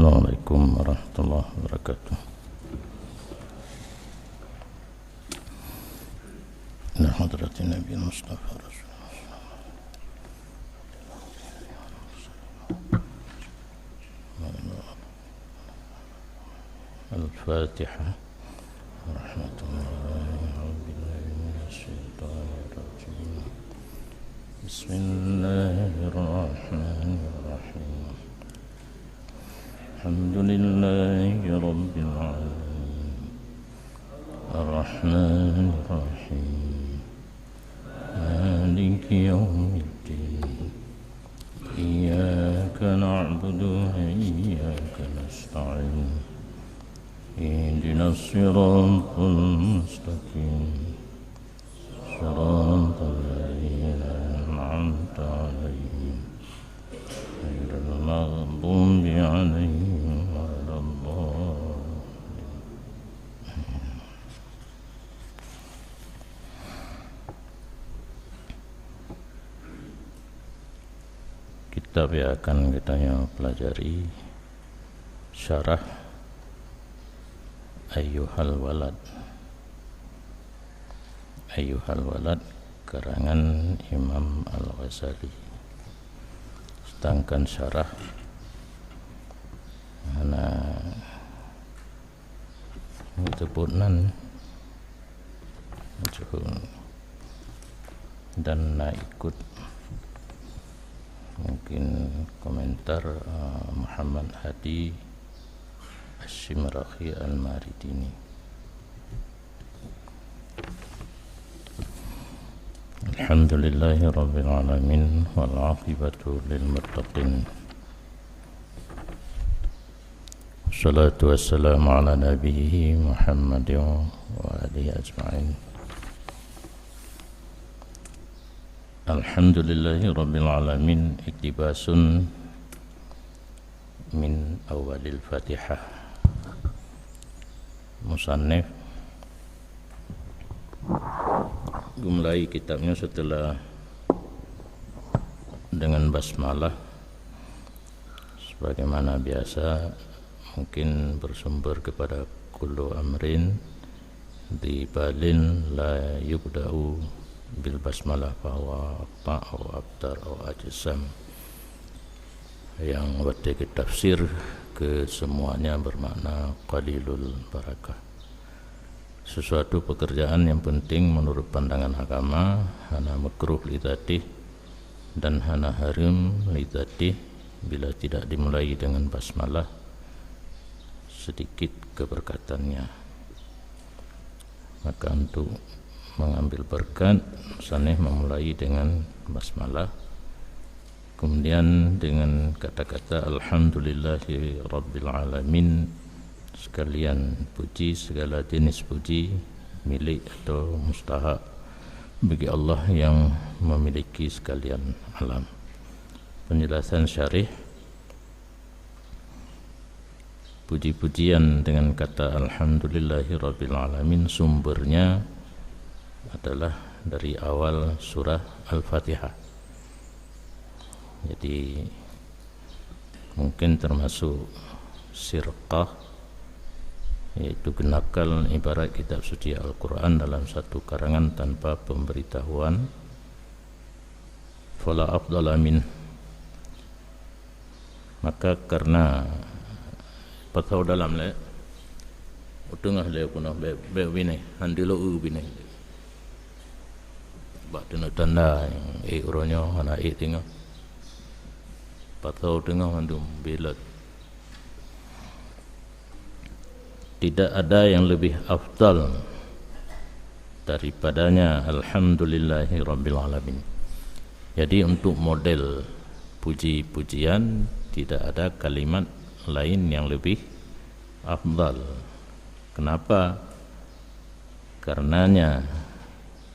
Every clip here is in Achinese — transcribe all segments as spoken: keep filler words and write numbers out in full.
Assalamualaikum warahmatullahi wabarakatuh. Ila hadratin Nabi Mustafa Rasulullah. Al-Fatihah. Warahmatullahi wabarakatuh. Bismillahirrahmanirrahim. Alhamdulillahi rabbil alamin. Arrahmanirrahim. Maliki yaumiddin. Iyyaka na'budu wa iyyaka nasta'in. Ihdinas siratal mustaqim. Siratal ladzina an'amta 'alaihim. Ghairil maghdubi 'alaihim waladdallin. Kitab yang akan kita pelajari, Syarah Ayyuhal Walad. Ayyuhal Walad, karangan Imam Al-Ghazali. Sedangkan syarah hana disebut nan. Dan na ikut mungkin komentar, eh, Muhammad Hadi Asyimrahi Al-Maridini. Alhamdulillahi rabbil alamin, wal aqibatu lil muttaqin. Wassalatu wassalamu ala nabiyhi Muhammadin wa alihi ajma'in. Alhamdulillahi rabbil alamin, iktibasun min awalil Fatihah. Musannif geumulai kitabnya setelah dengan basmalah. Sebagaimana biasa, mungkin bersumber kepada kullu amrin dzi balin la yubda'u bil basmalah fahuwa aqta' au abtar au ajsam. Yang watée geutafsir, kesemuanya bermakna qalilul barakah. Sesuatu pekerjaan yang penting menurut pandangan agama hana makruh li dzatih dan hana hareuem li dzatih bila tidak dimulai dengan basmalah, sedikit keberkatannya. Maka untuk mengambil berkat, musannif memulai dengan basmalah. Kemudian dengan kata-kata alhamdulillahi rabbil alamin, sekalian puji, segala jenis puji milik atau mustahak bagi Allah yang memiliki sekalian alam. Penjelasan syarih, puji-pujian dengan kata alhamdulillahi rabbil alamin sumbernya adalah dari awal surah Al-Fatihah. Jadi, mungkin termasuk sirqah, yaitu genapkal ibarat kitab suci Al-Quran dalam satu karangan tanpa pemberitahuan. Fala afdala min. Maka karena pathô dalam lé, u teungoh lé peunoh bèk, bèk binéh, han dilô u binéh. Bak teuneuk tanda nyang ék uroe nyoe hana ék teungoh. Pathô teungoh mandum bilot. Tidak ada yang lebih afdal daripadanya, alhamdulillahi rabbil alamin. Jadi, untuk model puji-pujian, tidak ada kalimat lain yang lebih afdal. Kenapa? Karenanya,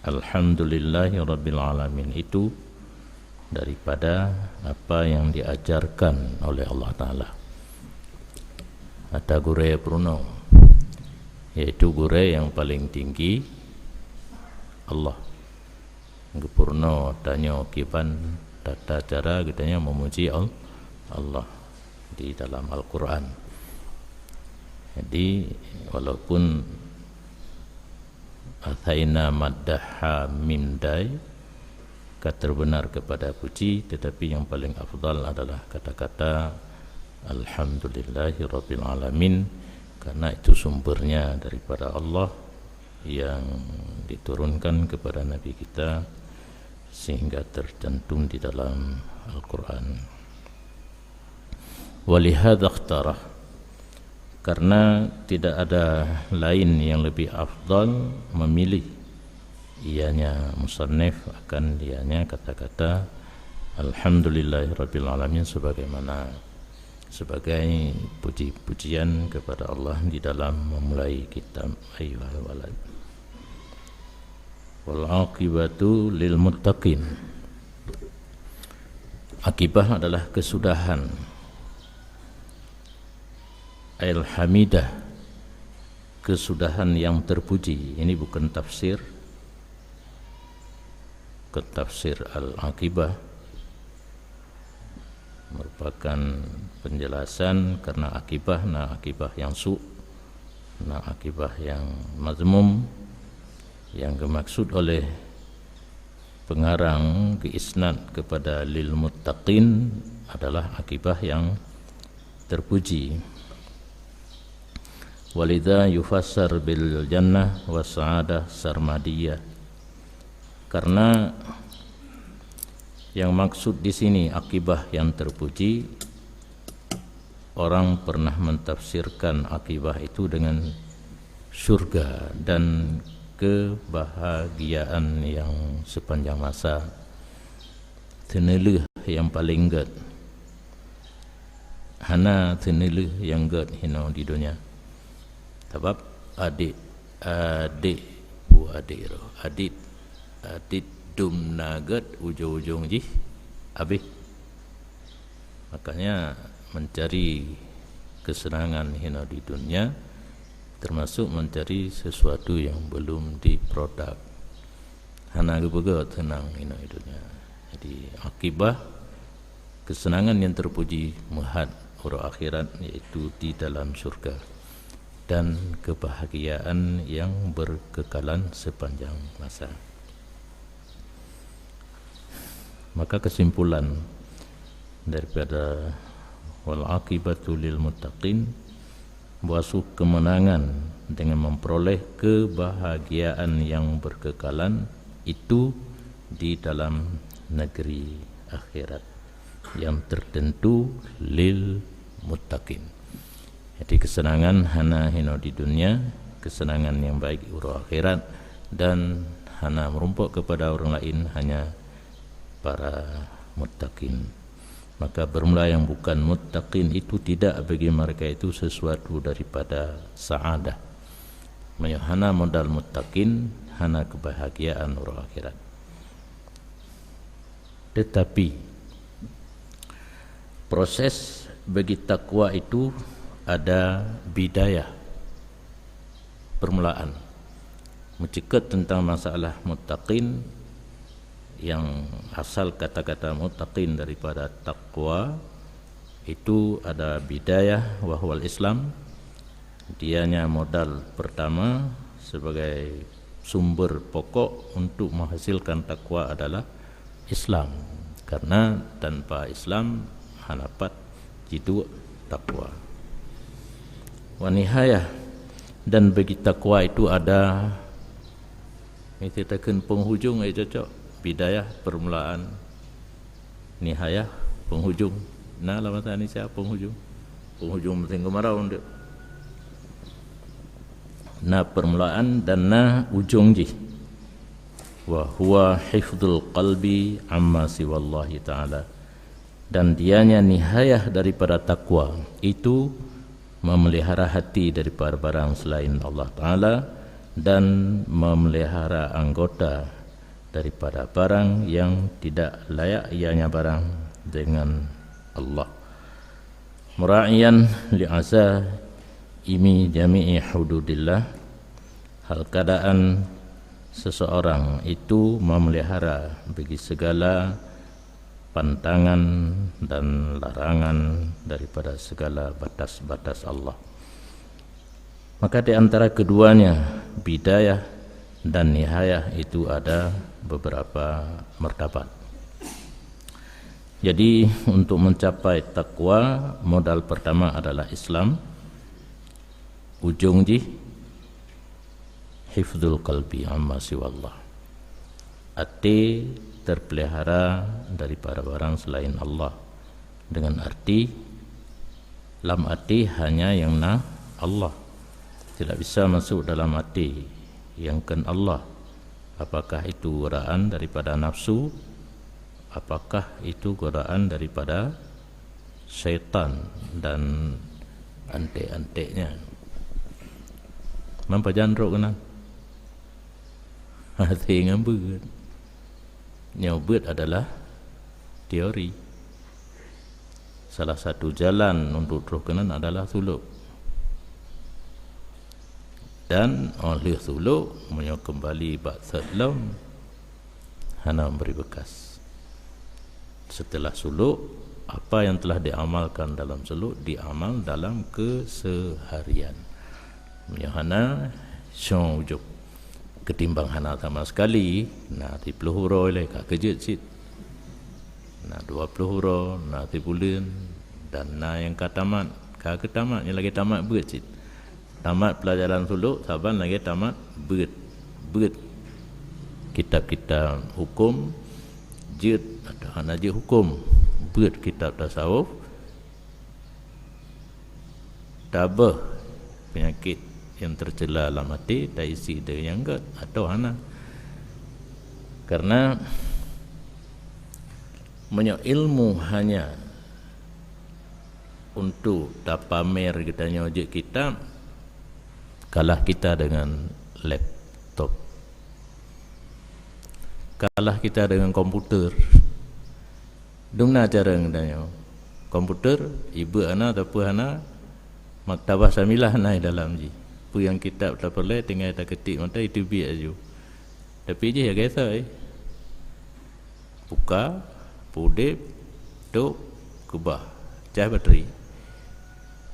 alhamdulillahi rabbil alamin itu daripada apa yang diajarkan oleh Allah Taala. Ata gurée peurunoe, yaitu gurée yang paling tinggi, Allah. Geupeurunoe tanyoe kiban tata cara geutanyoe memuji Al-, Allah. di dalam Al-Quran. Jadi, walaupun athaina maddaha mim dai, ka terbenar kepada puji, tetapi yang paling afdal adalah kata-kata Alhamdulillahirabbil alamin, karena itu sumbernya daripada Allah yang diturunkan kepada Nabi kita sehingga tercantum di dalam Al-Quran. Walihadza ikhtarah, karena tidak ada lain yang lebih afdal memilih ianya musannif akan ianya kata-kata Alhamdulillahirabbil alamin sebagaimana, sebagai puji-pujian kepada Allah di dalam memulai kitab. Ayyuhal walad. Wal aqibatu lil muttaqin. Akibah adalah kesudahan. Al-hamidah, kesudahan yang terpuji. Ini bukan tafsir, bukan tafsir al-aqibah. Merupakan penjelasan karena akibah, na akibah yang su', na akibah yang mazmum. Yang dimaksud oleh pengarang geuisnad kepada lil muttaqin adalah akibah yang terpuji. Walidza yufassar bil jannah was sa'adah sarmadiyah. Karena yang maksud di sini akibah yang terpuji, orang pernah mentafsirkan akibah itu dengan syurga dan kebahagiaan yang sepanjang masa. Teuneulheueh nyang paleng gét. Hana teuneulheueh nyang gét hinoe di donya. Sabab adit, adit, bu adit roh, adit, adit dum na gét, ujong-ujong jih habéh. Makanya mencari kesenangan hinoe di dunia termasuk mencari sesuatu yang belum diproduksi. Hana geupeugah tenang hinoe di dunia. Jadi akibah kesenangan yang terpuji meuhat uroe akhirat, yaitu di dalam syurga dan kebahagiaan yang berkekalan sepanjang masa. Maka kesimpulan daripada wal aqibatu lil muttaqin, bahwa su-, kemenangan dengan memperoleh kebahagiaan yang berkekalan itu di dalam negeri akhirat yang tertentu lil muttaqin. Jadi kesenangan hana hinoe di dunia, kesenangan yang baik uroe akhirat, dan hana meurumpok kepada orang lain, hanya para muttaqin. Maka bermula yang bukan muttaqin itu tidak bagi mereka itu sesuatu daripada sa'adah. Meunyoe hana modal muttaqin, hana kebahagiaan uroe akhirat. Tetapi proses bagi takwa itu ada bidayah, permulaan. Meuceukeut tentang masalah muttaqin, yang asal kata-kata muttaqin daripada takwa, itu ada bidayah, wa huwal Islam. Dianya modal pertama sebagai sumber pokok untuk menghasilkan takwa adalah Islam. Karena tanpa Islam hana pat jiduek takwa. Wa nihayah, dan bagi takwa itu ada, meusti takheun penghujung, eh, cocok. Bidayah, permulaan, nihayah, penghujung. Na lam bahasa Indonesia penghujung. Penghujung meusén keumarau ndeuk. Na permulaan dan na ujong jih. Wa huwa hifdzul qalbi amma siwallahi ta'ala. Dan dianya nihayah daripada takwa, itu memelihara hati daripada barang selain Allah Ta'ala dan memelihara anggota daripada barang yang tidak layak ianya barang dengan Allah. Mura'iyan li azaimi jami'i hududillah, hal keadaan seseorang itu memelihara bagi segala pantangan dan larangan daripada segala batas-batas Allah. Maka di antara keduanya, bidayah dan nihayah, itu ada beberapa martabat. Jadi, untuk mencapai takwa, modal pertama adalah Islam. Ujong jih, hifdzul qalbi amma siwallah. Até terpelihara daripada barang selain Allah. Dengan arti, lam até hanya nyang na Allah. Tidak bisa masuk dalam até nyang kon Allah. Apakah itu godaan daripada nafsu? Apakah itu godaan daripada syaitan dan antek-anteknya? Meupajan trok keunan? Hase ngon beuet. Nyoe beuet adalah teori. Salah satu jalan untuk trok keunan adalah sulok. Dan óh lheueh sulok, meunyoe keumbali bak sat lom, hana memberi bekas. Setelah sulok, apa yang telah diamalkan dalam sulok diamal dalam keseharian. Meunyoe hana, song ujok. Ketimbang hana sama sekali, na siploh uroe lé ka keujeuet cit. Na dua ploh uroe, na sibuleuen, dan na nyang ka tamat, ka keutamat, nyang lagée tamat beuet cit. Tamat pelajaran sulok saban lagée tamat beuet, beuet kitab-kitab huköm, jeuet atau hana jeuet huköm, beuet kitab tasawuf, tabeuh peunyakét nyang teucela lam até, taisi deungon nyang gét atau hana. Karena meunyoe ilmu hanya untuk tapamer geutanyoe jeuet kitab, kalah kita dengan laptop. Kalah kita dengan komputer. Dumna cara geutanyoe. Komputer, ibeuet hana, tapi hana, maktabah samilah na dalam jih. Peue nyang kitab tapeureulée tinggai taketik mata, itu biek aju. Tapi jih ya gesa, eh. Buka, pudeb, tok, keubah. Cah bateri.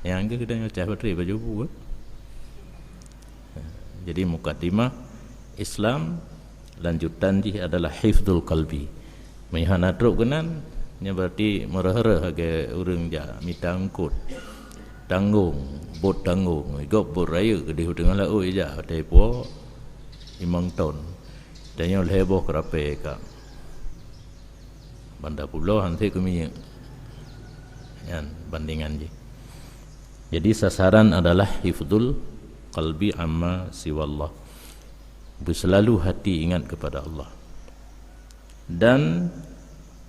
Nyang geuh geutanyoe cah bateri baju bu, eh. Jadi, mukadimah Islam, lanjutan jih adalah hifdzul qalbi. Meunyoe hana trok keunan, nyan berarti meureuh-reuh lagée ureuëng jak mita eungkot. Tanggong, bot tanggong, igop bot rayeuk keudeh u teungoh laôt ijak, watée ipuwoe limong ton. Tanyoe lhée boh keurapée ka. Banda pulo han sép keu minyeuk. Nyan bandingan jih. Jadi, sasaran adalah hifdzul qalbi amma siwallah. Beuselalu hati ingat kepada Allah. Dan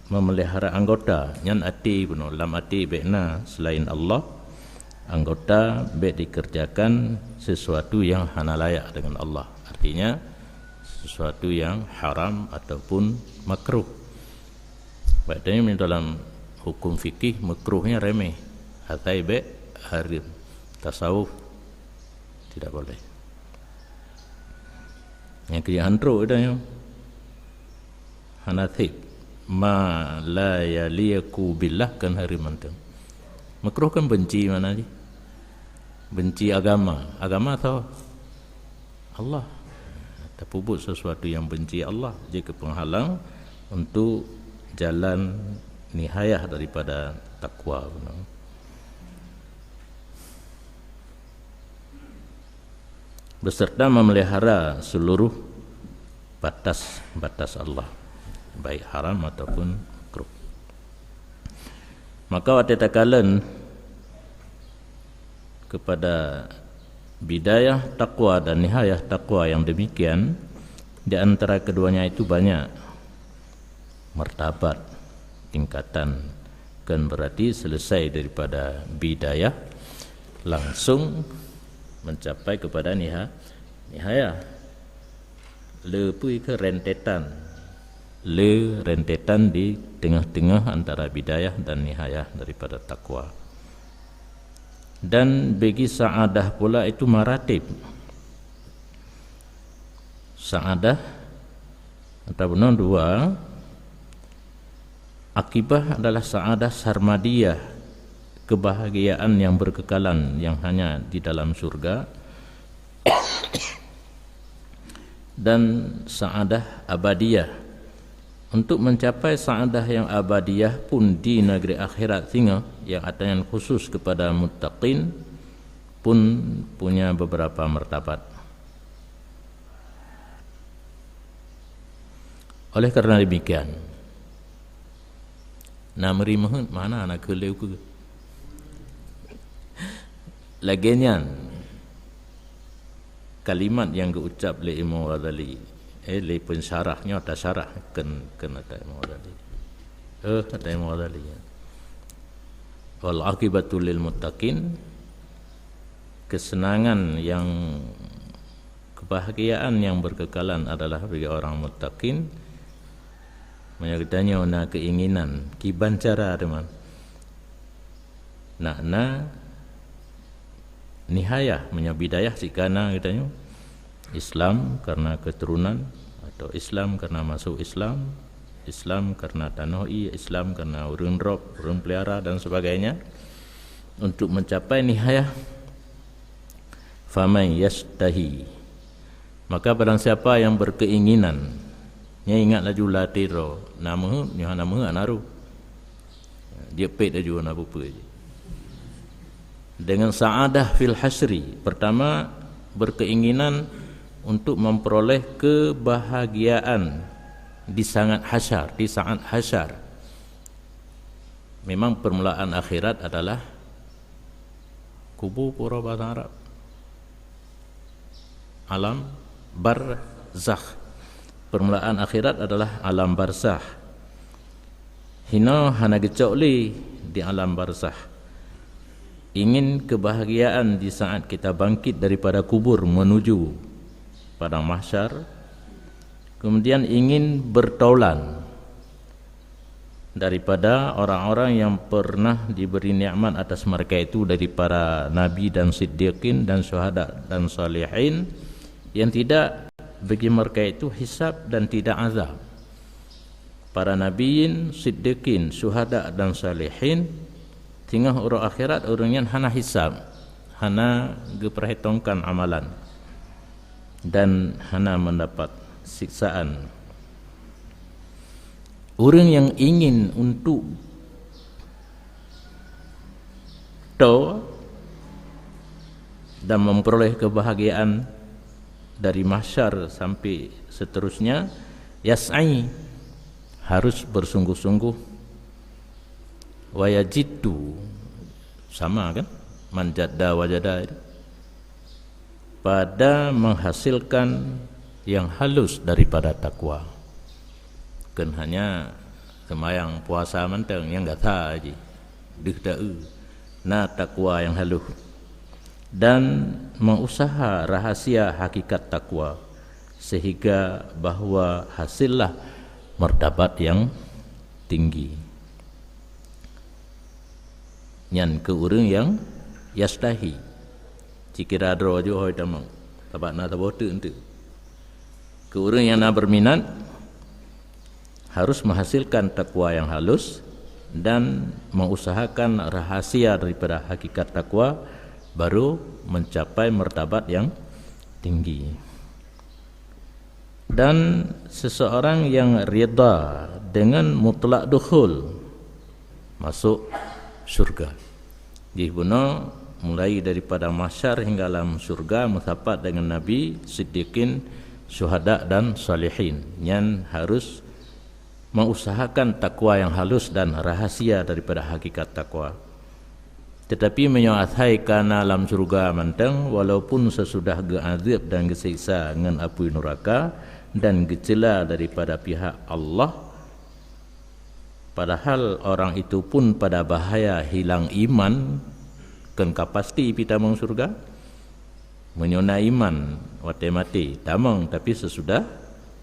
memelihara anggota, nyan até bunoe, lam até bék na selain Allah, anggota bék dikerjakan sesuatu yang hana layak dengan Allah. Artinya, sesuatu yang haram ataupun makruh. Berarti dalam hukum fikih, makruhnya remeh, asai bék hareuem. Tasawuf tidak boleh. Nyang keu hantrok dah nyoe. Hana sép. Ma la yaliqu billah kan hareuem mantong. Makruh kan benci makna jih. Benci agama. Agama soe? Allah. Tapeubuet sesuatu yang benci Allah, jeuet keu penghalang untuk jalan nihayah daripada takwa. Beserta memelihara seluruh batas-batas Allah, baik haram ataupun makruh. Maka watée takalon kepada bidayah takwa dan nihayah takwa yang demikian, di antara keduanya itu banyak martabat, tingkatan, kan berarti selesai daripada bidayah, langsung mencapai kepada niha-, nihayah. Le peue keu rentetan. Le rentetan di tengah-tengah antara bidayah dan nihayah daripada takwa. Dan bagi sa'adah pula itu maratib. Sa'adah, atau bunoe dua, Akibah adalah sa'adah sarmadiyah, kebahagiaan yang berkekalan yang hanya di dalam surga, dan sa'adah abadiyah. Untuk mencapai sa'adah yang abadiyah pun di negeri akhirat singoh, yang atanyan khusus kepada muttaqin, pun punya beberapa martabat. Oleh karena demikian, na meuri meuheuet mana na keu lé ukeue. Lagée nyan, kalimat nyang geuucap lé Imam Ghazali, eh, lé pensyarah nyoe, tasyarah keu, keu ata Imam Ghazali. Eh, ata Imam Ghazali, ya. "Wal aqibatu lil muttaqin," kesenangan yang, kebahagiaan yang berkekalan adalah bagi orang muttaqin. Meunyoe geutanyoe na keinginan, kiban cara teuma. Nak na nihayah, meunyoe bidayah sika na geutanyoe, Islam karena keturunan, atau Islam karena masuk Islam, Islam karena tanoh ié, Islam karena ureuëng drob, ureuëng pelihara dan sebagainya. Untuk mencapai nihayah, faman yastahi, maka barang siapa yang berkeinginan, nya ingat laju latih droe, na meuheuet, nyoe hana meuheuet, hana rôh. Jeuet pét laju, hana peue-peue jih. Dengan sa'adah fil hasyri, pertama, berkeinginan untuk memperoleh kebahagiaan di sangat hasyar, di saat hasyar. Memang permulaan akhirat adalah kubu, pura bahasa Arab. Alam barzakh. Permulaan akhirat adalah alam barzakh. Hino hana geucok lé di alam barzakh. Ingin kebahagiaan di saat kita bangkit daripada kubur menuju padang mahsyar, kemudian ingin bertaulan daripada orang-orang yang pernah diberi nikmat atas mereka itu, dari para nabi dan siddiqin dan syuhada dan salihin, yang tidak bagi mereka itu hisab dan tidak azab. Para nabiin, siddiqin, syuhada dan salihin, singoh uroe akhirat ureuëng nyan hana hisab, hana geuperhitongkan amalan, dan hana mendapat siksaan. Ureuëng yang ingin untuk to dan memperoleh kebahagiaan dari mahsyar sampai seterusnya, yas'i, harus bersungguh-sungguh, wa yajiddu, sama kan, man jadda wajada itu, pada menghasilkan yang halus daripada takwa. Bukan hanya sembahyang puasa mantong nyang gata jih, deuh taeu, na takwa yang halus, dan mengusaha rahasia hakikat takwa, sehingga bahwa hasillah martabat yang tinggi. Nyan keu ureuëng nyang yastahi. Cikira droe ju hôi tamong, sabab na saboh teuk eunteuk. Keu ureuëng nyang na berminat, harus menghasilkan takwa yang halus dan mengusahakan rahasia daripada hakikat takwa, baru mencapai martabat yang tinggi. Dan seseorang yang rida dengan mutlak dukhul, masuk syurga. Jih bunoe mulai daripada mahsyar hingga lam syurga, meusapat dengan nabi, siddiqin, syuhada dan salihin. Nyan harus mengusahakan takwa yang halus dan rahasia daripada hakikat takwa. Tetapi meunyoe asai ka na lam syurga mantong, walaupun sesudah geuazab dan geuseksa ngon apui nuraka dan geucela daripada pihak Allah, padahal orang itu pun pada bahaya hilang iman, kon ka pasti pi tamong syurga? Meunyoe na iman watée maté, tamong, tapi sesudah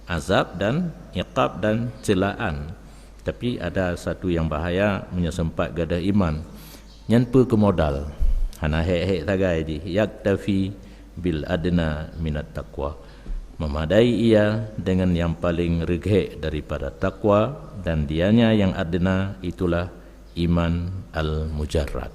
azab dan iqab dan celaan. Tapi ada satu yang bahaya, meunyoe sempat gadoh iman. Nyan peue keu modal? Hana hék-hék sagai jih, yaktafi bil adna minat taqwa. Memadai ia dengan yang paling reghek daripada takwa, dan dianya yang adna itulah iman al-mujarrad.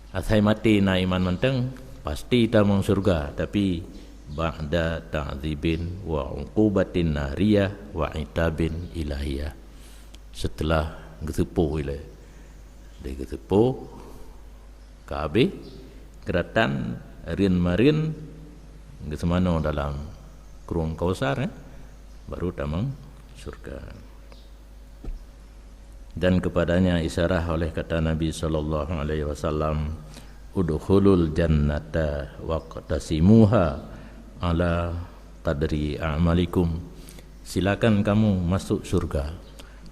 Asai maté na iman mantong, pasti tamong syurga, tapi ba'da ta'dzibin wa uqubatin nariyah wa itabin ilahiyah. Setelah geuseupoh ilée, di geuseupoh ka habéh, geuratan rien marien geuseumanoe dalam krueng Kausar, eh, baru tamong syurga. Dan kepadanya isyarah oleh kata Nabi sallallahu alaihi wasallam, "Udkhulul jannata waqtasimuha ala qadri a'malikum." Silakan kamu masuk syurga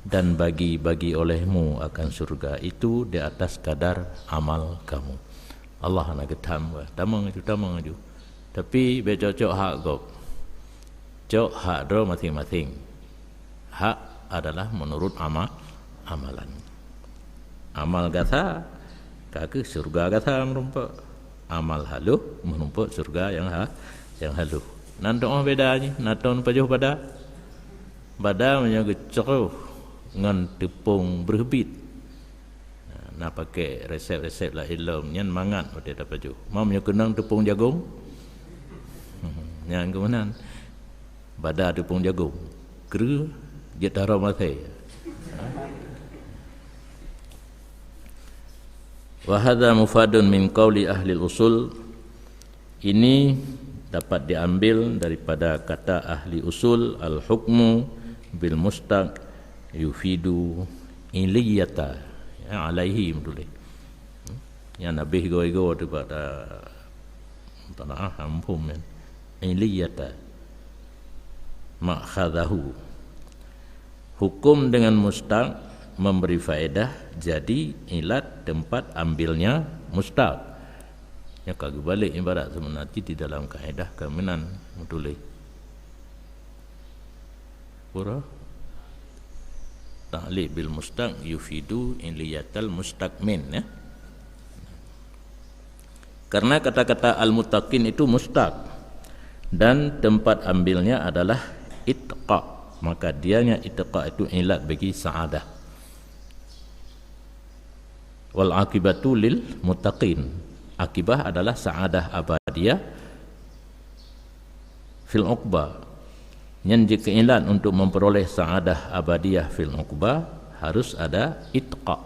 dan bagi-bagi olehmu akan syurga itu di atas kadar amal kamu. Allah na geutham, tamong aju, tamong aju. Tapi bék cok-cok hak gob. Cok hak droe maséng-maséng. Hak adalah menurut ama-, amalan. Amal gata, ka keuh syurga gata meurumpok. Amal halôh meurumpok syurga nyang ha-, nyang halôh. Nan doh beda jih, na ton pajoh bada. Bada meunyoe geucroh ngon teupông breuh bit. Na pakai resep-resep laén lom, nyan mangat watée tapajoh. Mam nyoe keunong teupông jagong. Nyan keuh meunan. Bada teupông jagong. Kreueh jeuet taro maté. Wa hadza mufadun min qauli ahli usul. Ini dapat diambil daripada kata ahli usul, al-hukmu bil mustaq yufidu iliyata. Ya, alaihi meutuléh. Hmm? Nyan habéh go-go tu bak ta-, tanah ampun men. Iliyata. Ma'khadahu. Hukum dengan mustaq memberi faedah, jadi ilat tempat ambilnya mustaq. Nyoe ka geubalek ibarat seubeuna jih di dalam kaedah keuminan meutuléh. Pura? Ta'liq bil mustaq yufidu iliyatal mustaq min, ya. Karena kata-kata al-muttaqin itu mustaq dan tempat ambilnya adalah itqa, maka dianya itqa itu ilat bagi sa'adah. Wal aqibatu lil muttaqin. Akibah adalah sa'adah abadiyah fil uqba. Nyan jikeuilat untuk memperoleh sa'adah abadiyah fil uqba harus ada itqa.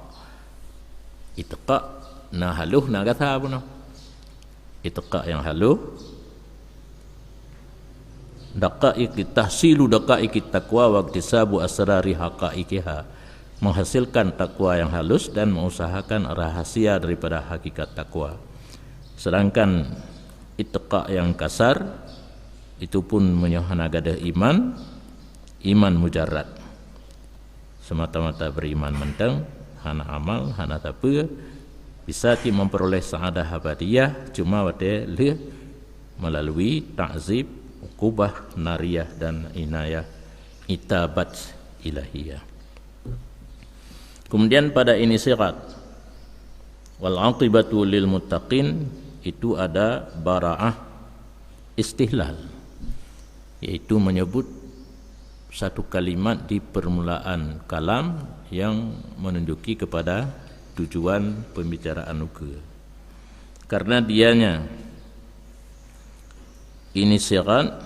Itqa na halôh na gasa bunoe. Itqa nyang halôh, daqaiqi tahsilu daqaiqit taqwa wa iktisabu asrari haqaiqiha, menghasilkan takwa yang halus dan mengusahakan rahasia daripada hakikat takwa. Sedangkan itqa yang kasar, itu pun meunyoe hana gadôh iman, iman mujarrad. Semata-mata beriman mantong, hana amal, hana sapeue, bisa cit memperoleh sa'adah abadiyah, cuma watée lheueh melalui ta'zib, ukubah nariyah dan inayah, itabat ilahiyah. Kemudian pada ini sirat, wal aqibatu lil muttaqin, itu ada bara'ah istihlal, yaitu menyebut satu kalimat di permulaan kalam yang menunjuki kepada tujuan pembicaraan ukeue. Karena dianya ini sirat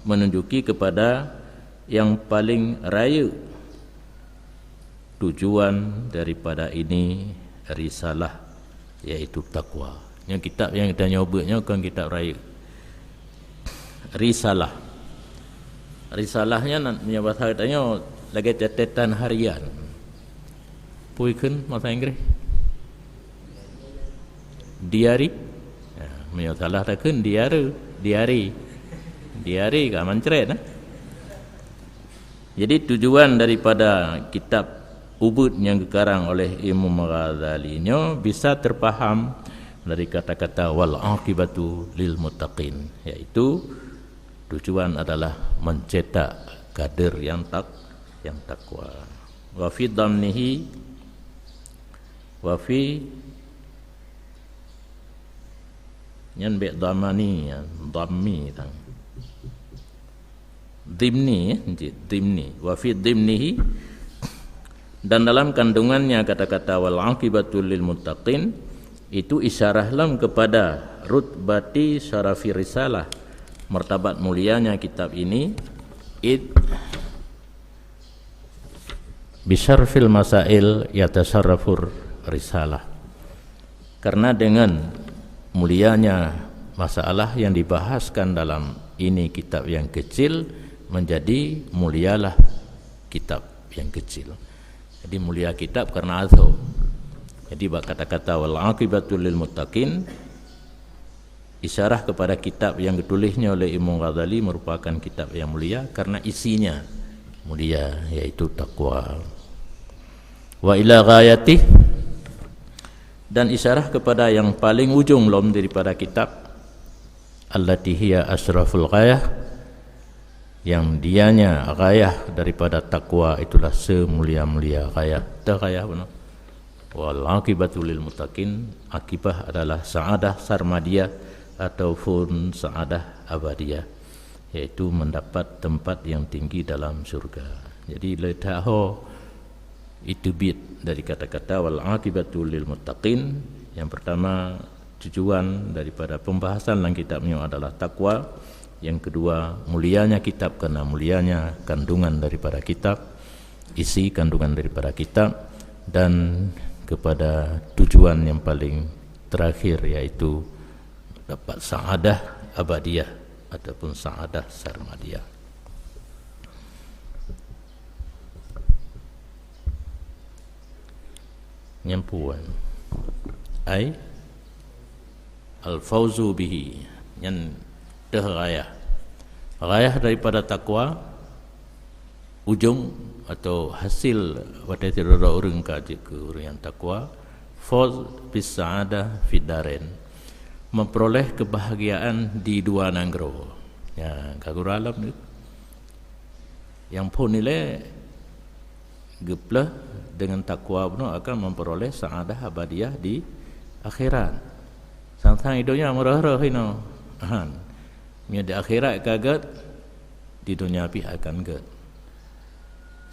menunjuki kepada yang paling rayeuk tujuan daripada ini risalah, yaitu takwa. Nyoe kitab nyang tanyoe beuet nyoe kon kitab rayeuk. Risalah. Risalah nyan na, nyoe bahasa tanyoe lagée catatan harian. Peue kheun bahasa Inggréh? Diari. Ya, meunyoe salah takheun diare, diari. Diari ka mancret, eh. Jadi tujuan daripada kitab ubeuet nyang geukarang oleh Imam Ghazali nyoe bisa terpaham dari kata-kata wal aqibatu lil muttaqin, yaitu tujuan adalah mencetak kader yang tak-, yang takwa. Wa fi dhamnihi, wa fi, nyan bék dhamani, ya, dhammi tang. Dhimni, ya, dhimni. Wa fi dhimnihi, dan dalam kandungannya kata-kata wal aqibatu lil muttaqin, itu isyarah lom kepada rutbati syarafi risalah, martabat mulianya kitab ini, id bisyarfil masail yatasyarrafur risalah. Karena dengan mulianya masalah yang dibahaskan dalam ini kitab yang kecil, menjadi mulialah kitab yang kecil. Jadi mulia kitab karena azam. Jadi bak kata-kata wal aqibatu lil muttaqin, isyarah kepada kitab yang ditulisnya oleh Imam Ghazali merupakan kitab yang mulia karena isinya mulia, yaitu takwa. Wa ila ghayatih, dan isyarah kepada yang paling ujung lom daripada kitab, allati hiya asyraful ghayah, yang dianya ghayah daripada takwa itulah semulia-mulia ghayah. Teughayah benar. Wal aqibatu lil muttaqin, akibah adalah sa'adah sarmadiyah ataupun sa'adah abadiyah, yaitu mendapat tempat yang tinggi dalam syurga. Jadi le that ho iteubiet dari kata-kata wal aqibatu lil muttaqin. Yang pertama, tujuan daripada pembahasan dalam kitab nyoe adalah takwa. Yang kedua, mulianya kitab karena mulianya kandungan daripada kitab, isi kandungan daripada kitab, dan kepada tujuan yang paling terakhir, yaitu dapat sa'adah abadiyah ataupun sa'adah sarmadiyah. Nyampuan. Ai al-fauzu bihi, nyan teuh ghayah. Ghayah daripada takwa, ujong atau hasil watée sidroe ureuëng ka jeuet keu ureuëng nyang takwa, fauz bis sa'adah fid darain, memperoleh kebahagiaan di dua nanggroe. Ya, ka gura lom tu. Nyang phon ilée geupleuh deungon takwa bunoe akan memperoleh sa'adah abadiyah di akhirat. Sang-sang di donya meureuh-reuh inoe. Han. Meunyoe di akhirat ka gét, di donya pih akan gét.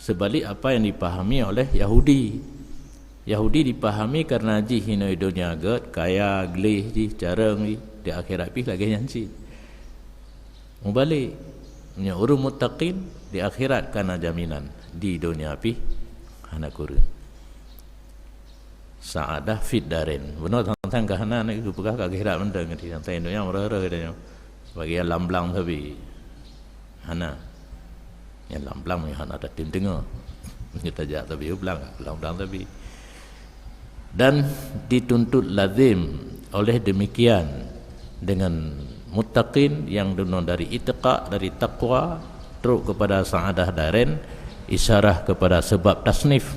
Seubalik apa nyang dipahami oleh Yahudi. Yahudi dipahami karena jih inoe di donya gét, kaya, gleh jih, carông jih, di akhirat pih lagée nyan cit. Meubalek, meunyoe ureuëng muttaqin, di akhirat ka na jaminan, di donya pih hana kureueng. Sa'adah fid darain. Bunoe sang-sang ka hana, na geupeugah ka akhirat mantong, sang-sang donya meureuh-reuh geutanyoe. Sebagian lam blang sabe. Hana. Nyang lam blang nyang hana tatem teungoh. Nyang tajak sabe u blang, lam blang sabe. Dan dituntut lazim oleh demikian dengan muttaqin yang dunoe dari ittiqa, dari takwa, trok kepada sa'adah darain, isyarah kepada sebab tasnif.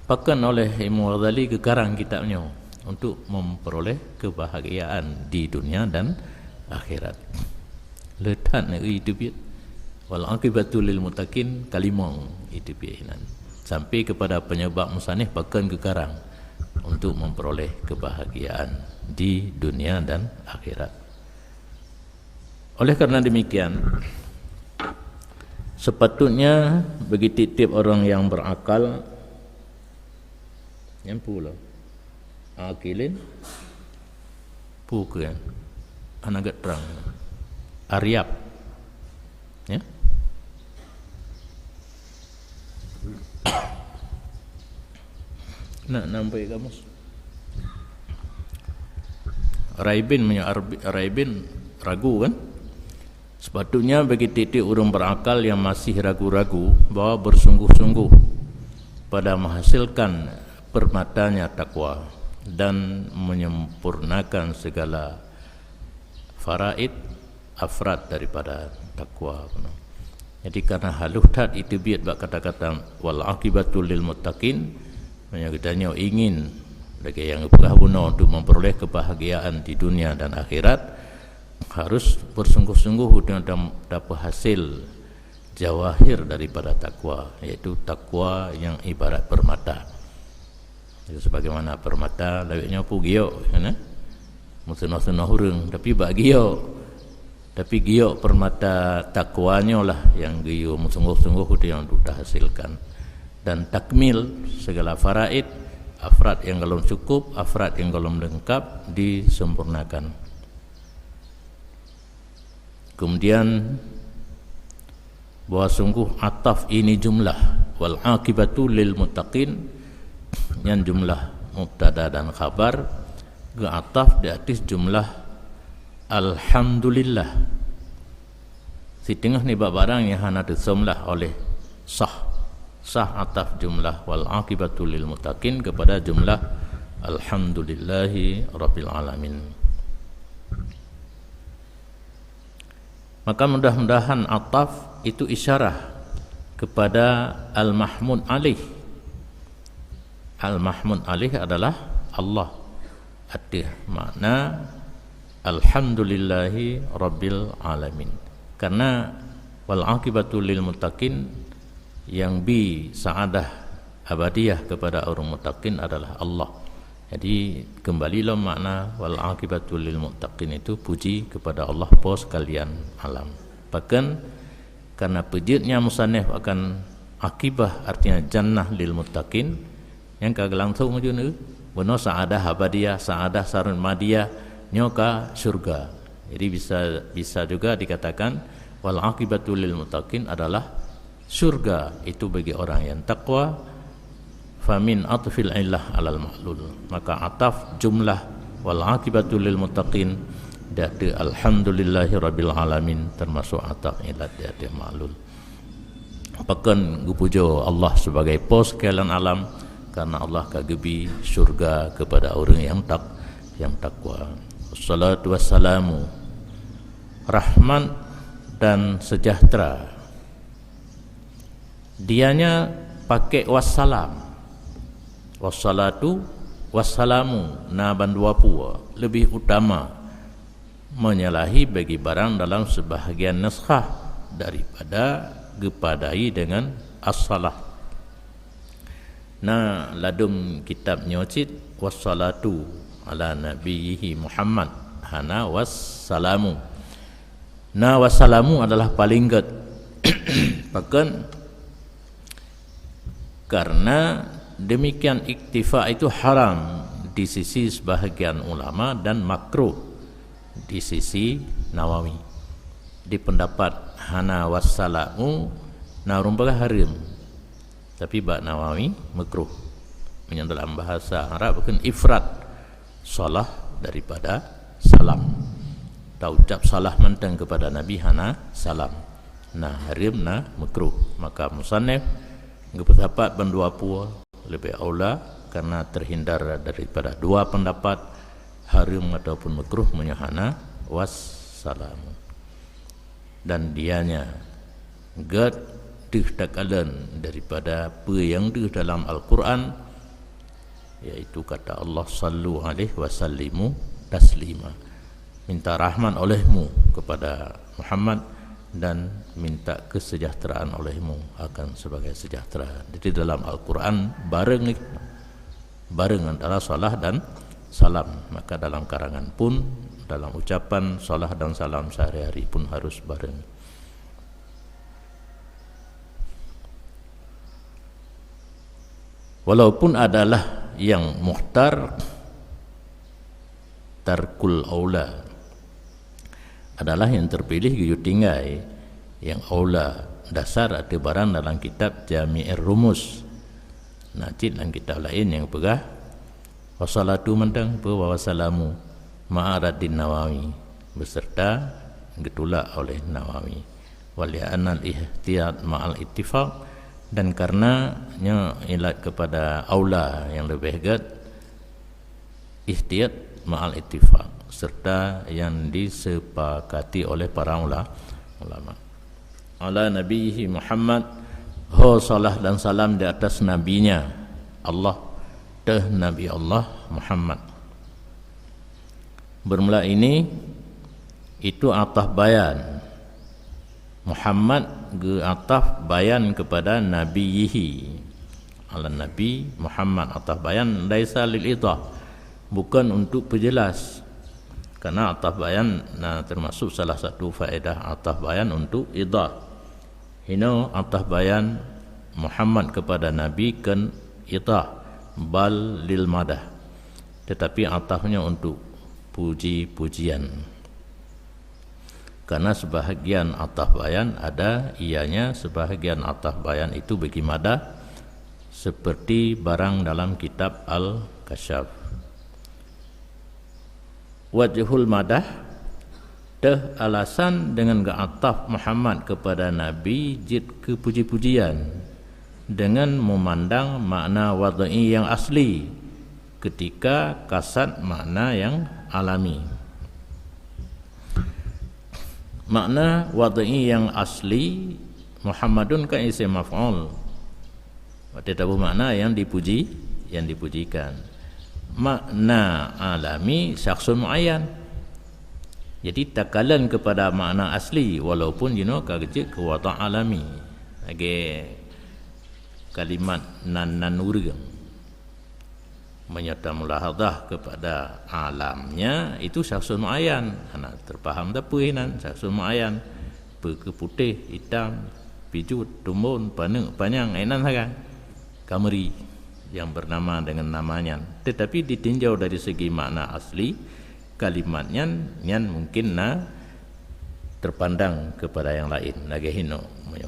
Pakon oleh Imam Ghazali geukarang kitab nyoe untuk memperoleh kebahagiaan di dunia dan akhirat. Le that neui teubiet. Wal aqibatu lil muttaqin, kalimong iteubiet inan. Sampai kepada penyebab musannif pakon geukarang untuk memperoleh kebahagiaan di dunia dan akhirat. Oleh karena demikian, sepatutnya bagi tiep-tiep orang yang berakal, nyang pula akilin, pukul, anak gak terang, ariap, ya. Nak nampai kamus. Raibin meunyoe arbi-, raibin ragu kan? Sepatutnya bagi tiep-tiep ureuëng berakal yang masih ragu-ragu bahwa bersungguh-sungguh pada menghasilkan permatanya takwa dan menyempurnakan segala faraid, afrad daripada takwa. Jadi karena halus that iteubiet bak kata-kata wal aqibatu lil muttaqin, meunyoe geutanyoe ingin lagée nyang geupeugah bunoe untuk memperoleh kebahagiaan di dunia dan akhirat, harus bersungguh-sungguh untuk dam-, dapat hasil jawahir daripada takwa, yaitu takwa yang ibarat permata. Itu sebagaimana permata lawét nyoe pun giok, kan, eh? Meusunah-sunah ureuëng, tapi bak giok. Tapi giyok permata takwa nyoe lah nyang geuyue meusunggoh-sunggoh itu nyang duek tahasilkan. Dan takmil segala faraid, afrad nyang golom cukup, afrad nyang golom leungkap disempurnakan. Kemudian, bahwa sungguh ataf ini jumlah, wal aqibatu lil muttaqin, nyan jumlah mubtada dan khabar, geuataf di ateueh jumlah alhamdulillah. Siteungoh nibak barang nyang hana teusöm lah oleh sah. Sah ataf jumlah wal aqibatu lil muttaqin kepada jumlah alhamdulillahi rabbil alamin. Maka mudah-mudahan ataf itu isyarah kepada al-mahmud alaih. Al-mahmud alaih adalah Allah. Ateueh makna alhamdulillahi rabbil alamin. Karena wal aqibatu lil muttaqin, nyang bi sa'adah abadiyah kepada ureuëng muttaqin adalah Allah. Jadi, kembali lom makna wal aqibatu lil muttaqin itu puji kepada Allah, Po sekalian alam. Pakon, karena peujeuet nyan musannif akan akibah, artinya jannah lil muttaqin, nyang ka geulangsong meujeuet, bunoe sa'adah abadiyah, sa'adah sarmadiyah, nyoe ka syurga. Jadi bisa, bisa juga dikatakan wal aqibatu lil muttaqin adalah syurga itu bagi orang yang takwa. Famin atfil illah alal ma'lul. Maka ataf jumlah wal aqibatu lil muttaqin di ateueh alhamdulillahi rabbil alamin termasuk ataf ilat di ateueh ma'lul. Pakon geupujoe Allah sebagai Po sekalian alam, karena Allah ka geubi syurga kepada ureuëng nyang tak, nyang takwa. Wassalatu wassalamu, rahmat dan sejahtera. Dianya pakai wassalam. Wassalatu wassalamu na bandua pue, lebih utama menyalahi bagi barang dalam sebahagian nuskhah daripada geupadai dengan as-salah. Na ladum kitab nyoe cit, wassalatu ala nabiyyihi Muhammad, hana wassalamu. Na wassalamu adalah paling gét. Pakon? Karena demikian iktifa itu haram di sisi sebahagian ulama dan makruh di sisi Nawawi. Di pendapat hana wassalamu, na ureuëng peugah hareuem. Tapi bak Nawawi, makruh. Meunyoe dalam bahasa Arab, bukan ifrad. Salah daripada salam. Taucap salah mantong kepada Nabi hana salam. Na hareuem, na makruh. Maka musannif geupeusapat bandua pue lebih aula karena terhindar daripada dua pendapat hareuem ataupun makruh meunyoe hana wassalam. Dan dianya gét deuh takalon daripada peue nyang deuh dalam Al-Quran, yaitu kata Allah, "Sallu alaihi wa sallimu taslima." Minta rahmat olehmu kepada Muhammad dan minta kesejahteraan olehmu akan sebagai sejahtera. Jadi dalam Al-Quran bareng, bareng antara salah dan salam. Maka dalam karangan pun, dalam ucapan salah dan salam sehari-hari pun harus bareng. Walaupun adalah yang mukhtar, tarkul aula adalah yang terpilih geuyue tinggai, yang aula dasar ateueh barang dalam kitab Jami'ir Rumus. Na cit lam kitab laén nyang peugah wassalatu mantong peue wa wassalamu ma'a raddin Nawawi, beserta geutulak oleh Nawawi. Wali'annal ihtiyat ma'al ittifaq, dan karena nyoe ilat kepada aula yang lebih gét, ihtiyat ma'al ittifaq, serta yang disepakati oleh para ula-, ulama. Ala nabiyhi Muhammad, ho salah dan salam di atas nabinya Allah, teuh Nabi Allah Muhammad. Bermula ini, itu ataf bayan. Muhammad geuataf bayan kepada nabiyhi. Ala nabi Muhammad, ataf bayan laisa lil idah, bukan untuk pejelas. Karena ataf bayan, nah, termasuk salah satu faedah ataf bayan untuk idah. Hino ataf bayan Muhammad kepada Nabi kon idah, bal lil madah. Tetapi atafnya untuk puji-pujian. Karena sebahagian ataf bayan ada ianya, sebahagian ataf bayan itu bagi madah, seperti barang dalam kitab Al-Kasyaf. Wajhul madah, teuh alasan dengan geuataf Muhammad kepada Nabi jeuet keu puji-pujian, dengan memandang makna wad'i yang asli, ketika kasat makna yang alami. Makna wad'i yang asli, Muhammadun kan isim maf'ul. Watée taboh makna yang dipuji, yang dipujikan. Makna alami syakhsun muayyan. Jadi takalon kepada makna asli walaupun jinoe ka jeuet keu wadha' alami. Lagée kalimat nan, nan ureuëng. Meunyoe tamulahazah kepada alamnya, itu syakhsun muayyan. Hana teupaham tapeue nan syakhsun muayyan. Peu keu putéh, itam, pijuet, tumbon, paneuk, panyang, eh, nan sagai. Kameri yang bernama dengan nama nyan. Tetapi ditinjau dari segi makna asli, kalimat nyan, nyan mungkin na terpandang kepada yang lain. Lagée hino,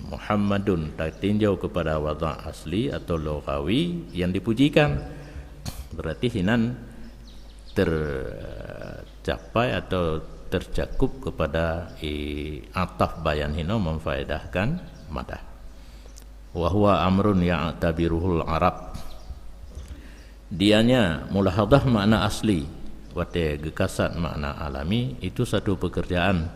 Muhammadun tatinjau kepada wadha' asli atau lughawi yang dipujikan. Berarti hinan tercapai atau tercakup kepada, eh, ataf bayan hino memfaedahkan madah. Wa huwa amrun ya'tabiruhul Arab. Dianya mulahazah makna asli, watée geukasat makna alami, itu satu pekerjaan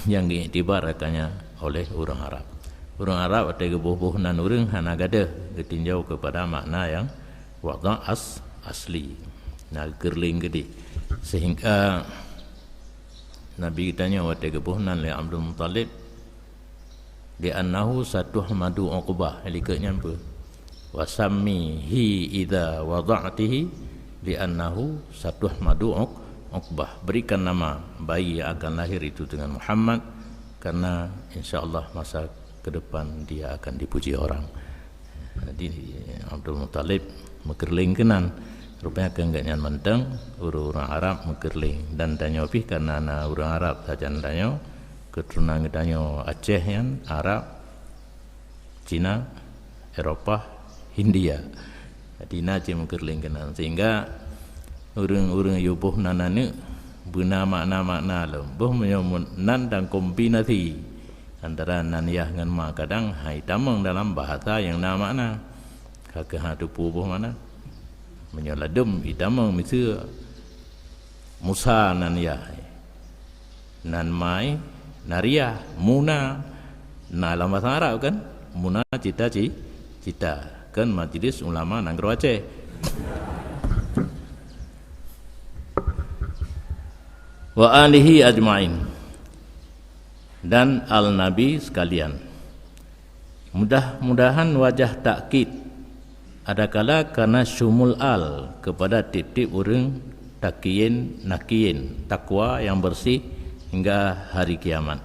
yang diiktibar akannya oleh ureuëng Arab. Ureuëng Arab watée geuboh-boh nan ureuëng hana gadeuh geutinjau kepada makna yang wadha' as-, asli. Na geukeureuleng geude. Sehingga Nabi geutanyoe watée geuboh nan lé Abdul Muthalib, "Li'annahu satuhmadu Uqbah." Likot nyan peue? "Wa sammihi idza wada'tihi li'annahu satuhmadu Uq-, Uqbah." Berikan nama bayi yang akan lahir itu dengan Muhammad, karena insya Allah masa ke depan dia akan dipuji orang. Jadi Abdul Muthalib meukeureueng keunan. Rupanya keu geuhnyan mantong ureuëng-ureuëng Arab meukeureueng. Dan tanyoe pih karena na ureuëng Arab sajan tanyoe, keuturonan geutanyoe Aceh nyan, Arab, Cina, Eropah, Hindia. Jadi na cit meukeureueng keunan. Sehingga ureuëng-ureuëng yuboh nan aneuëk beuna makna-makna lom. Boh meunyoe mun-, nan dan kombinasi antara nan yah ngon ma kadang hai tamong dalam bahasa nyang na makna. Ka keuh ha teupeue boh makna. Meunyoe ladum itamong miseue Musa nan yah. Nan mai, Nariah, Muna. Na lam bahasa Arab kan? Muna cita ci-, cita. Kan Majlis Ulama Nanggroe Aceh. Wa alihi ajmain. Dan al Nabi sekalian. Mudah-mudahan wajah takkid adakala karena syumul al kepada tieb-tieb ureuëng takiyin nakiyin, takwa yang bersih hingga hari kiamat.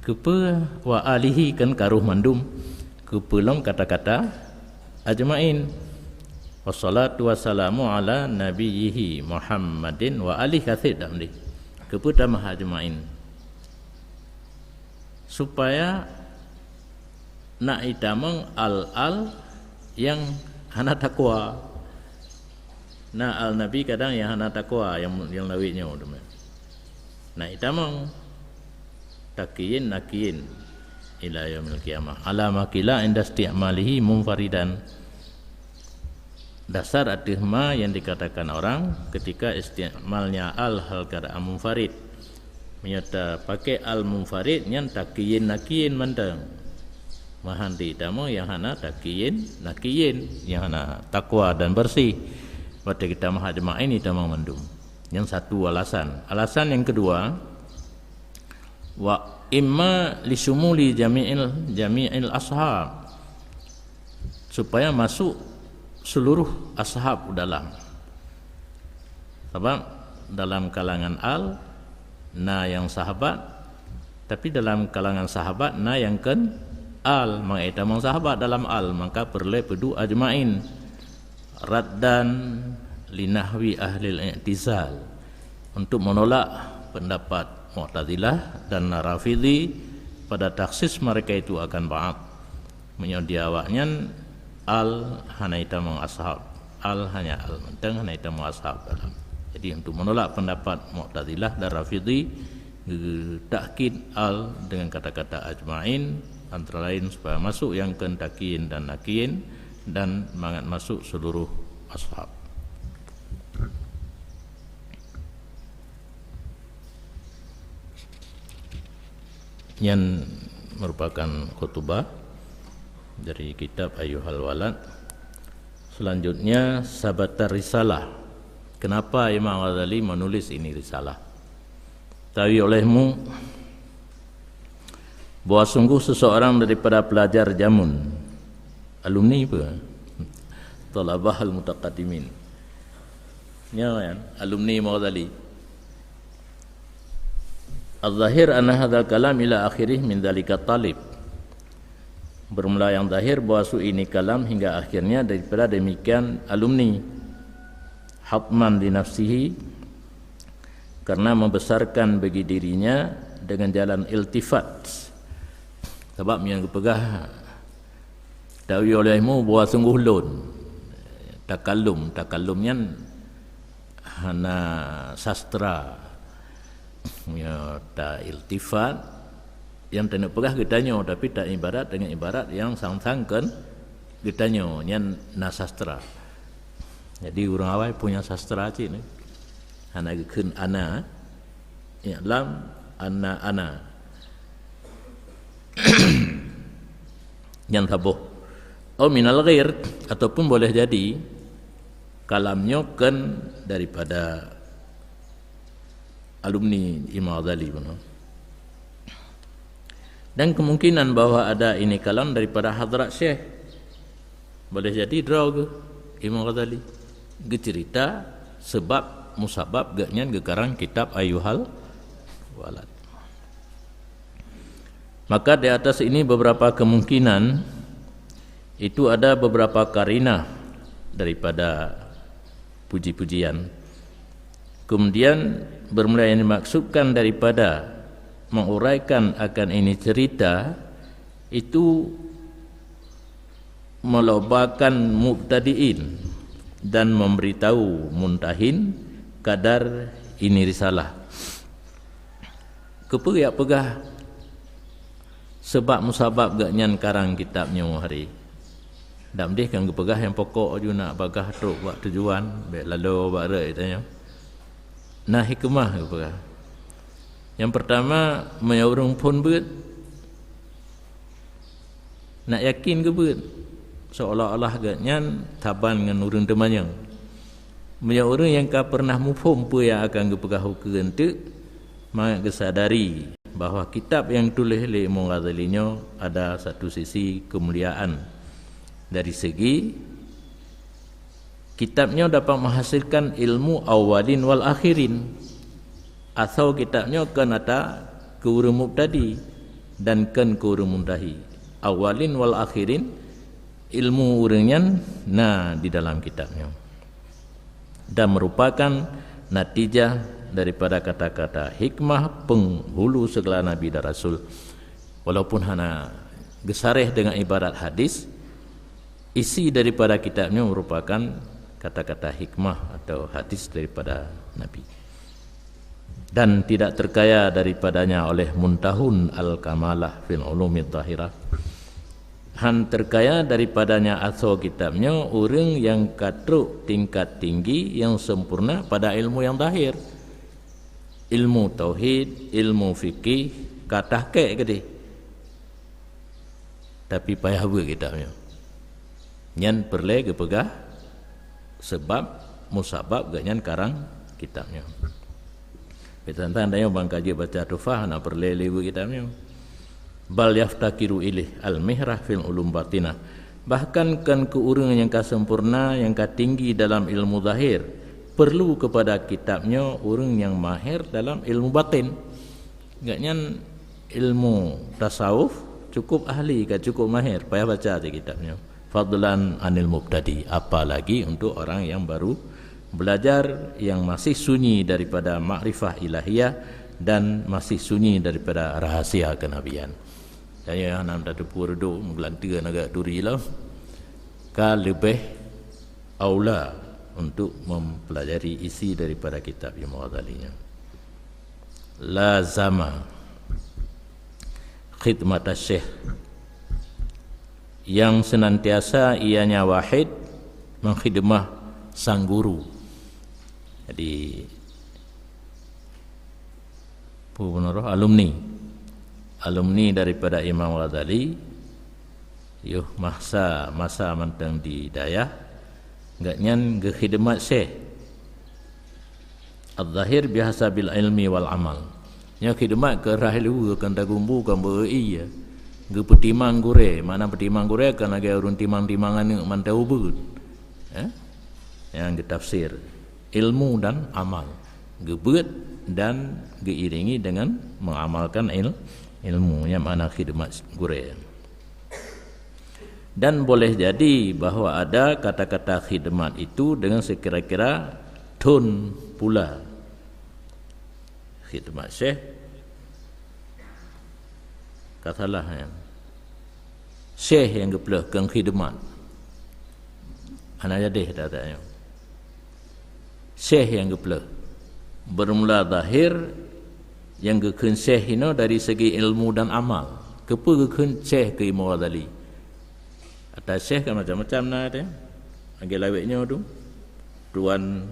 Keupeue wa alihi kan karoh mandum, keupeue lom kata-kata ajmain. Wassalatu wassalamu ala nabiyyihi Muhammadin wa alihi kathir dak mendih. Keupeue tamah ajmain? Supaya na itamong al-al nyang hana takwa. Na al-nabi kadang nyang hana takwa, nyang, nyang lawét nyoe teuma. Na itamong takiyin nakiyin ila yaumil qiyamah. Ala ma qila inda isti'malihi munfaridan. Dasar ateueh ma yang dikatakan orang ketika isti'malnya al hal keadaan munfarid. Meunyoe tapaké al munfarid nyan takiyin nakiyin mantong. Mahan di tamong yang hana takiyin nakiyin, yang hana takwa dan bersih. Watée geutamong ajmain itamong mandum. Yang satu alasan. Alasan yang kedua, wa imma li syumuli jami'il, jami'il ashab, supaya masuk seluruh ashab u dalam. Sabab Dalam kalangan al na nyang sahabat, tapi dalam kalangan sahabat na nyang kheun al, maka itamong sahabat dalam al, maka peureulée peuduek ajmain. Raddan linahwi ahlil i'tizal, untuk menolak pendapat Mu'tazilah dan Rafidhi pada takhsis mereka itu akan ba'd. Meunyoe di awaknyan al hana itamong ashab, al hanya al mantong, hana itamong ashab dalam. Jadi untuk menolak pendapat Mu'tazilah dan Rafidhi, geutakkid al dengan kata-kata ajmain, antara lain supaya masuk nyang kheun takiyin dan nakiyin, dan mangat masuk seluruh ashab. Nyan merupakan khutbah dari kitab Ayyuhal Walad. Selanjutnya, sabatar risalah. Kenapa Imam Ghazali menulis ini risalah? Tawi olehmu bahwa sungguh seseorang daripada pelajar jamun, alumni apa? Thalabah al-mutaqaddimin. Nyan kan, alumni Imam Ghazali. Al-zahir anna hadzal kalam ila akhirih min dzalika talib. Bermula yang zahir bahwa su ini kalam hingga akhirnya daripada demikian alumni. Hatman li nafsihi, karena membesarkan bagi dirinya dengan jalan iltifat. Sabab nyang geupeugah tawi olehmu bahwa sungguh lôn. Takallum, takallum nyan hana sastra. Ya, ta iltifat, nyang taneuk peugah geutanyoe, tapi ta ibarat dengan ibarat nyang sang-sang kheun geutanyoe, nyan na sastra. Jadi ureuëng awai punya sastra cit ni. Hana geukheun ana, ya, lam ana, ana. Nyan saboh. Au minal ghair, ataupun boleh jadi kalam nyoe kheun daripada alumni Imam Ghazali bunoe. Dan kemungkinan bahwa ada ini kalam daripada hadrat Syekh. Boleh jadi droe geuh Imam Ghazali geucerita sebab musabab geuh nyan geukarang kitab Ayyuhal Walad. Maka di atas ini beberapa kemungkinan, itu ada beberapa karinah daripada puji-pujian. Kemudian bermula yang dimaksudkan daripada menguraikan akan ini cerita itu melobakan mubtadiin dan memberitahu muntahin kadar ini risalah. Keupeue jak peugah sebab musabab geuh nyan karang kitab nyoe hari? Dak meudeh kan geupeugah nyang pokok ju nak bagah trok bak tujuan, bek laloe bak rot tanyoe. Na hikmah geupeugah. Nyang pertama, meunyoe ureuëng phon beuet, nak yakin geubeuet, seolah-olah geuh nyan saban ngon ureuëng teumanyong. Meunyoe ureuëng nyang ka pernah muphom peue nyang akan geupeugah ukeue enteuk, mangat geusadari bahwa kitab nyang tuléh lé Imam Ghazali nyoe ada satu sisi keumuliaan dari segi kitab nyoe dapat menghasilkan ilmu awalin wal akhirin. Asoe kitab nyoe kheun ata keu ureuëng mubtadi dan kheun keu ureuëng muntahi. Awalin wal akhirin, ilmu ureuëng nyan na di dalam kitab nyoe. Dan merupakan natijah daripada kata-kata hikmah penghulu segala nabi dan rasul. Walaupun hana geusareh dengan ibarat hadis, isi daripada kitab nyoe merupakan kata-kata hikmah atau hadis daripada Nabi. Dan tidak terkaya daripadanya oleh muntahun al-kamalah fil ulumid zahirah. Han terkaya daripadanya asoe kitab nyoe ureuëng nyang ka trok tingkat tinggi nyang sempurna pada ilmu nyang zahir. Ilmu tauhid, ilmu fikih, ka tahkek keudeh. Tapi payah beuet kitab nyoe. Nyan peureulée geupeugah sebab musabab geuh nyan karang kitab nyoe. Tapi tantang tanyoe ban ka jeuet baca Tuhfah, hana peureulée lé beuet kitab nyoe. Bal yaftakiru ilih al-mihrah fil ulum batinah. Bahkan kheun keu ureuëng nyang ka sempurna, nyang ka tinggi dalam ilmu zahir, perlu kepada kitab nyoe ureuëng nyang mahir dalam ilmu batin. Gobnyan ilmu tasawuf cukup ahli, ka cukup mahir, payah baca di kitab nyoe. Fadlan anil mubtadi, apalagi untuk orang yang baru belajar, yang masih sunyi daripada makrifah ilahiyah dan masih sunyi daripada rahasia kenabian. Dan ya, nam tatupu reudok meugeulanteu agak turi lah, ka leubeh aula untuk mempelajari isi daripada kitab Imam Ghazali nyan. Lazama khidmata syekh, yang senantiasa ianya Wahid mengkhidmah sang guru. Jadi, peue bunoe roh, alumni. Alumni daripada Imam Ghazali, yoh masa, masa mantong di dayah, gobnyan geukhidmat syekh. Al-zahir bihasabil ilmi wal amal. Nyoe khidmat keu rhah luweue, kon tagumbu, kon beu-eu ie. Geupeutimang gurée, makna peutimang gurée kon lagée ureuëng timang-timang aneuëk mantong ubeut. Eh? Nyang geutafsir ilmu dan amal, geubeuet dan geuiringi dengan mengamalkan il-, ilmu, nyang makna khidmat gurée. Dan boleh jadi bahwa ada kata-kata khidmat itu dengan sekira-kira thon pula. Khidmat syekh, ka salah nyan. Syekh nyang geupeuleueh, kon khidmat. Hana jadeh that-that nyoe. Syekh nyang geupeuleueh. Bermula zahir, nyang geukheun syekh inoe dari segi ilmu dan amal. Keupeue geukheun syekh keu Imam Ghazali? Ata syekh kan macam-macam na teuh. Lagée lawét nyoe tu, tuan,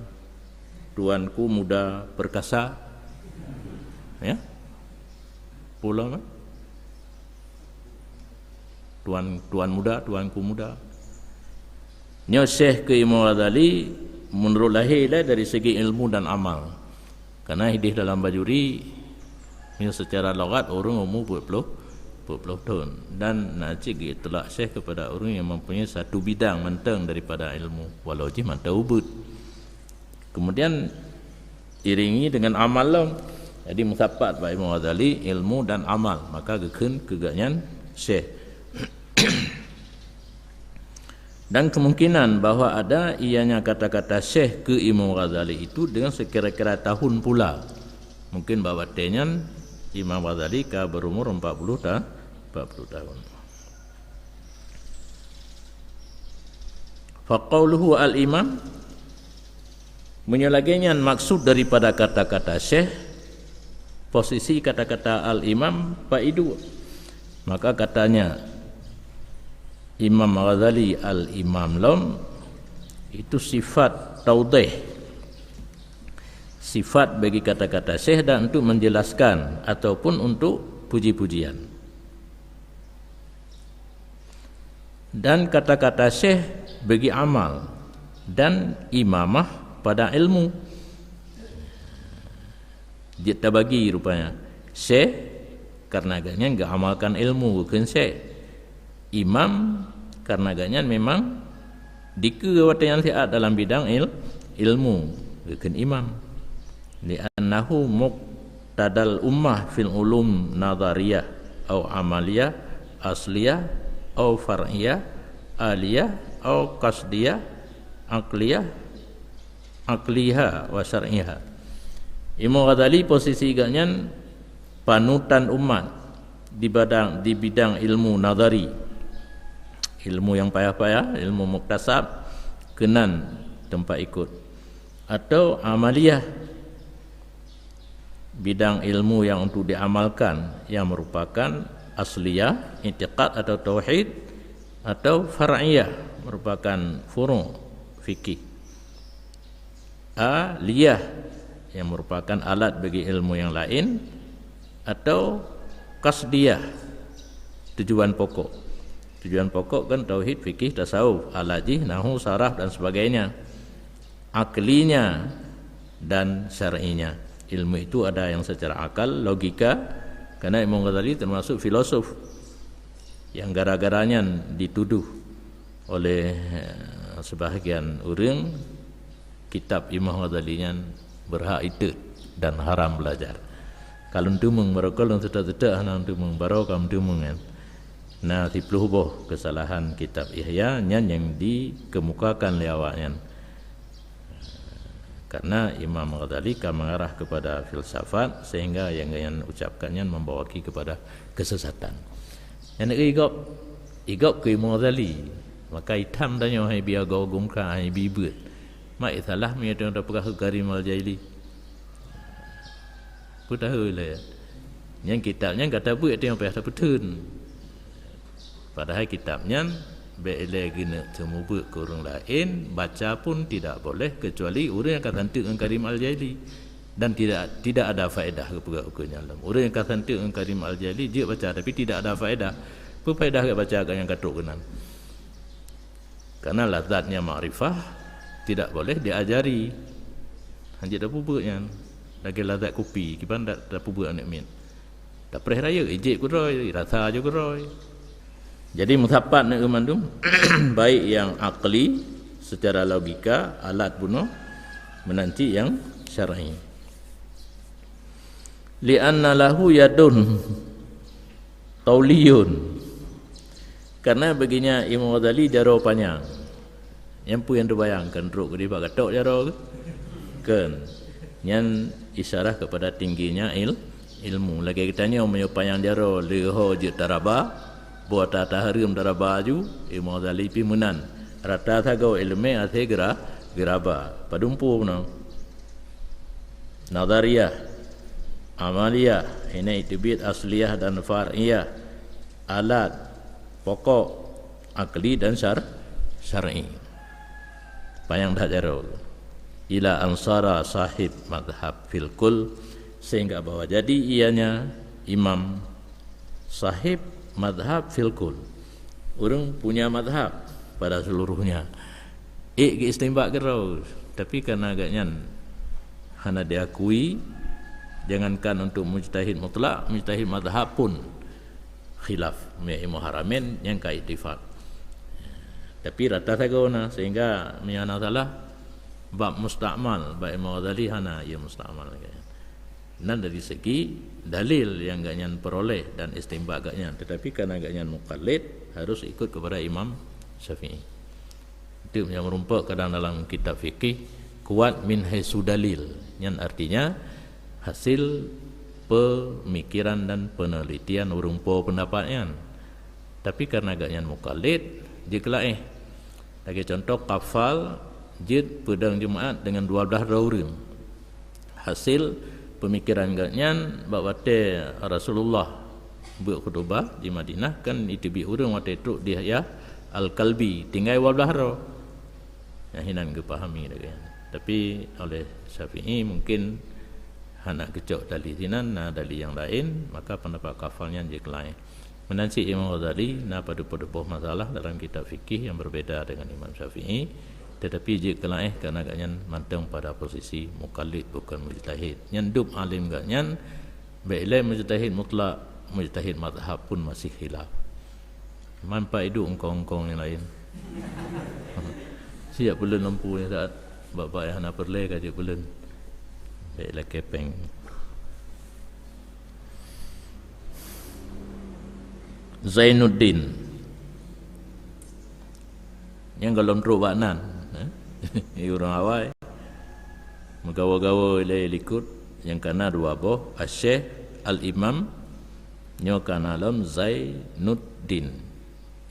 tuanku muda perkasa. Ya? Pula kan? Tuan, tuan muda, tuanku muda. Nyoe syekh keu Imam Ghazali, meunurot lahé lah dari segi ilmu dan amal. Karena ideh dalam Bajuri, nyoe secara lughat ureuëng umu peuet ploh, peuet ploh thon. Dan na cit geuitlak syekh kepada ureuëng yang mempunyai satu bidang mantong daripada ilmu, walau jih mantong ubeut. Kemudian iringi dengan amal lom. Jadi meusapat bak Imam Ghazali ilmu dan amal, maka geukheun keu gobnyan syekh. Dan kemungkinan bahwa ada ianya kata-kata syekh keu Imam Ghazali itu dengan sekira-kira tahun pula. Mungkin bak watée nyan Imam Ghazali ka berumur empat puluh ta-, empat puluh tahun. Faqauluhu al-imam, meunyoe lagée nyan maksud daripada kata-kata syekh, posisi kata-kata al-imam paidu, maka katanya Imam Ghazali al-imam lom, itu sifat taudih, sifat bagi kata-kata syekh dan untuk menjelaskan ataupun untuk puji-pujian. Dan kata-kata syekh bagi amal dan imamah pada ilmu. Jeuet tabagi rupanya. Syekh karena gobnyan geuamalkan ilmu, geukheun syekh. Imam karena gobnyan memang dikeue watée nyan siat dalam bidang il-, ilmu, geukheun imam. Li'annahu muqtadal ummah fil ulum nadhariyah au amaliyah, asliyah au far'iyah, aliyah au qasdiyah, aqliyah, aqliha wa syar'iha. Imam Ghazali posisi gobnyan panutan umat di badang, di bidang ilmu nadhari, ilmu yang payah-payah, ilmu muktasab, keunan teumpat ikut, atau amaliyah, bidang ilmu yang untuk diamalkan, yang merupakan asliyah, i'tiqad atau tauhid, atau far'iyah, merupakan furu' fikih. Aliyah, yang merupakan alat bagi ilmu yang lain, atau qasdiyah, tujuan pokok. Tujuan pokok kan tauhid, fikih, tasawuf, alat jih, nahwu, saraf dan sebagainya. Aklinya dan syar'inya. Ilmu itu ada yang secara akal, logika, karena Imam Ghazali termasuk filosof yang gara-gara nyan dituduh oleh, eh, sebahagian ureuëng kitab Imam Ghazali nyan beurhak itot dan haram beulajar. Ka lôn teumeung, barô ka lôn seutôt-seutôt hana lôn teumeung, barô ka lôn teumeung nyan. Na siplôh boh keusalahan kitab Ihya nyan nyang dikeumukakan lé awaknyan. Karena Imam Ghazali ka mengarah kepada filsafat, sehingga yang, yang ucapkan nyan membawaki kepada kesesatan. Nyan i gob, i gob keu Imam Ghazali. Maka itam tanyoe hai bia goe gungka, hai bi beuet. Mak salah meunyoe tanyoe tapeugah Karim Al-Jaili. Peue tahu lé. Nyang kitab nyan gata beuet tanyoe payah tapeutheun. Padahai kitab nyan bék ilée geuneuk seumeubeuet keu ureuëng laén, baca pun tidak boleh kecuali ureuëng nyang ka santeuk ngon Karim Al-Jaili. Dan tidak, tidak ada faedah geupeugah ukeue nyan lom. Ureuëng nyang ka santeuk ngon Karim Al-Jaili jeuet baca, tapi tidak ada faedah. Peue faedah geubaca geuh nyang ka trok keunan? Karena lazatnya makrifah tidak boleh diajari. Hanjeuet tapeubuet nyan. Lagée lazat kupi, kiban dak tapeubuet aneuk miet. Tapreh rayeuk, ijép keudroe, rasa ju keudroe. Jadi meusapat neuk mandum, baik yang akli, secara logika, alat bunoe, meunan cit yang syar'i. Li'anna lahu yadun tauliyun. Karena baginya Imam Ghazali jaroe panyang. Nyang peue nyang teubayang, kan trok keudeh bak gatok jaroe keu? Kan. Nyan isyarah kepada tingginya il-, ilmu. Lagée geutanyoe meunyoe panyang jaroe leuho jeuet taraba, boh ta-, tahareuem taraba ju, Imam Ghazali pih meunan. Rata sagoe iéleumé asai geura-, geuraba. Padum peue bunoe? Nazariyah, amaliyah, ini teubiet asliyah dan far'iyah, alat, pokok, akli dan syar-, syar'i. Panyang that jaroe. Ila ansara sahib madhab fil kul, sehingga bahwa jadi ianya imam sahib madhab fil kul. Ureuëng punya madhab pada seluruhnya. Ék geuistimbak keudroe, tapi karena agak nyan hana diakui, jangankan untuk mujtahid mutlak, mujtahid madhab pun khilaf. Meunyoe Imam Haramain nyang ka ittifaq. Tapi rata sagoe na, sehingga meunyoe hana salah, bab musta'mal, bak Imam Ghazali hana ia musta'mal. Nan dari segi dalil yang gak nyan peroleh dan istimbak gak nyan. Tetapi karena gak nyan muqallid, harus ikut kepada Imam Syafi'i. Itu yang merumpok kadang dalam kitab fikih, kuat min haitsu dalil. Nyan artinya hasil pemikiran dan penelitian ureuëng po pendapat nyan. Tapi karena gak nyan muqallid, jeuet keu laén. Lagée contoh, kafal jeuet peudong Jumaat dengan dua belas droe ureuëng. Hasil pemikiran gak nyan bak watée Rasulullah beuet khutubah di Madinah, kan iteubiet ureuëng watée trok di Yahya Al-Kalbi, tinggai dua belas droe. Nyang hinan geupahami lagée nyan. Tapi oleh Syafi'i mungkin hana geucok dalil sinan, na dalil nyang laén, maka pendapat kafal nyan jeuet keu laén. Meunan cit Imam Ghazali na padub-padub boh masalah dalam kitab fikih yang berbeda dengan Imam Syafi'i, tetapi jeuet keu laén karena gak nyan mantong pada posisi muqallid bukan mujtahid. Nyan dub alim gak nyan, bék ilée mujtahid mutlak, mujtahid mazhab pun masih khilaf. Man pak idup engkong-engkong nyang laén. Siap peulon lampu nyang saat bak-bak nyang hana peureulée ka jeuet peulon. Bék lakée péng. Zainuddin. Nyang gohlom trok bak nan, eh? Ureuëng awai. Meugawa-gawa ilée likot nyang kana dua boh, Asy-Syaikh Al-Imam, nyoe kana lom Zainuddin,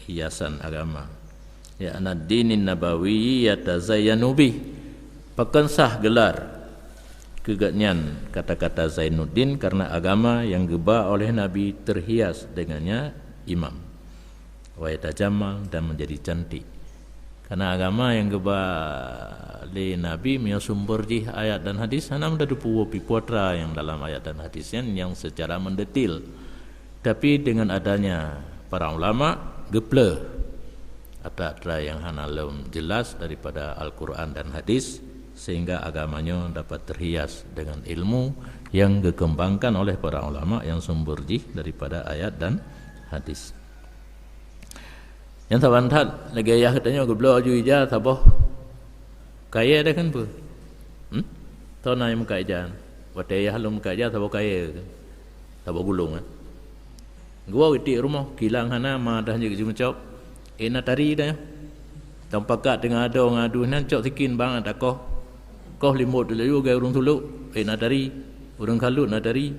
hiasan agama. Ya, anad dinin nabawi yatazayyanu bih. Pakon sah gelar keu gobnyan kata-kata Zainuddin, karena agama yang geuba oleh Nabi terhias dengannya imam. Wa yatajammal, dan menjadi cantik. Karena agama nyang geuba lé Nabi meunyoe sumber jih ayat dan hadis, hana meudadeupuwoe pipuatra nyang dalam ayat dan hadis nyan nyang secara mendetil. Tapi dengan adanya para ulama, geupleuh atra-atra nyang hana lom jelas daripada Al-Quran dan hadis, sehingga agama nyoe dapat terhias dengan ilmu yang dikembangkan oleh para ulama yang sumber jih daripada ayat dan hadis. Nyang saban that, lagée yah geutanyoe geubloe aju ija saboh kayée deh kan peue? Soe na nyang meukat ija? Watée yah lôn meukat ija saboh kayée, saboh gulong, eh. Geuwoe geutik rumoh, kilang hana, ma dah jeuet jimeucok. Eh, na tari dah nyoe. Tang pakat teungoh adoe ngon adui nan cok sikin bang takoh. Koh limot laju gai ureuëng sulok, eh, na tari. Ureuëng khalut na tari.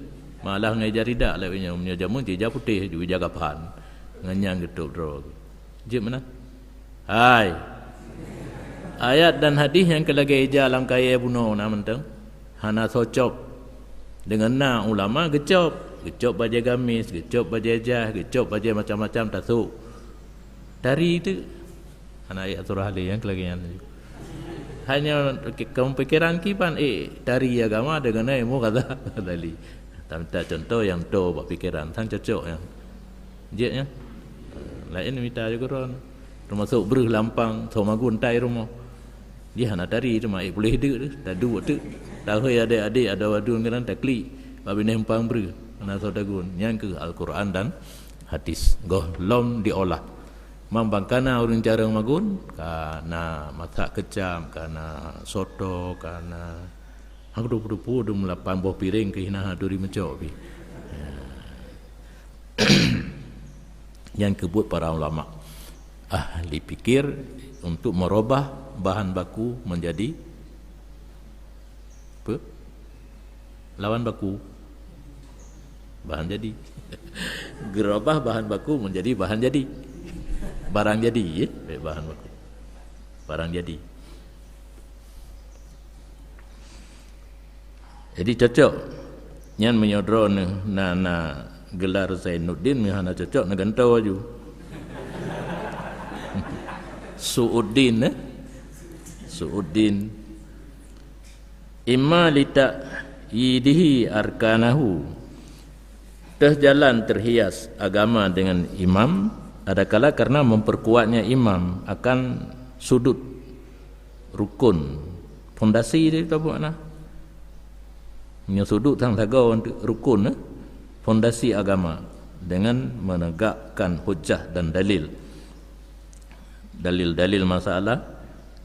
Malah ngai jari dak lawét nyoe, meunyoe jameun cija putéh, ju ija gapan. Ngon nyang geutôb droe. Jeuet meunan. Hai. Ayat dan hadis nyang keu lagée ija lam kayée bunoe na mantong. Hana soe cop. Deungon na ulama geucop, geucop bajée gamis, geucop bajée jaih, geucop bajée macam-macam tasok. Tari teuk. Hana ayat surah lé nyang keu lagée nyan. Hanya ke-, keu pikeran kiban, eh, tari agama deungon ilmu Ghazali. Tamita contoh nyang toe bak pikeran, tan cocok nyan. Jeuet nyan. Laén mita ju keudroe. Teumasok breuh lampang, soe magun tai rumoh. Jih hana tari teuma, eh, puléh deuk teuh, taduek teuk. Tahôi adék-adék, adoe-aduen keunan taklik. Bak binéh umpang breuh, hana soe tagun. Nyan keuh Al-Quran dan hadis. Gohlom diolah. Mambang kana ureuëng carông magun, kana masak keucam, kana soto, kana hang dupu-dupu dum lapan boh piréng keu hina turi meucok pih. Ya. Nyan keubuet para ulama ahli pikir untuk merubah bahan baku menjadi apa? Lawan baku. Bahan jadi. Gerubah bahan baku menjadi bahan jadi. Barang jadi, ya? Baik, bahan baku. Barang jadi. Jadi cocok. Nyan meunyoe droeneuh na, na gelar Zainuddin, meunyoe hana cocok, neugantoe laju. Suuddin, eh? Suuddin. Imma li ta'yidihi arkanahu. Teuh jalan terhias agama dengan imam, adakala karena memperkuatnya imam akan sudut rukun, fondasi dia tabuat nah. Meunyoe sudut sang sagoe rukun, eh, fondasi agama dengan menegakkan hujah dan dalil. Dalil-dalil masalah,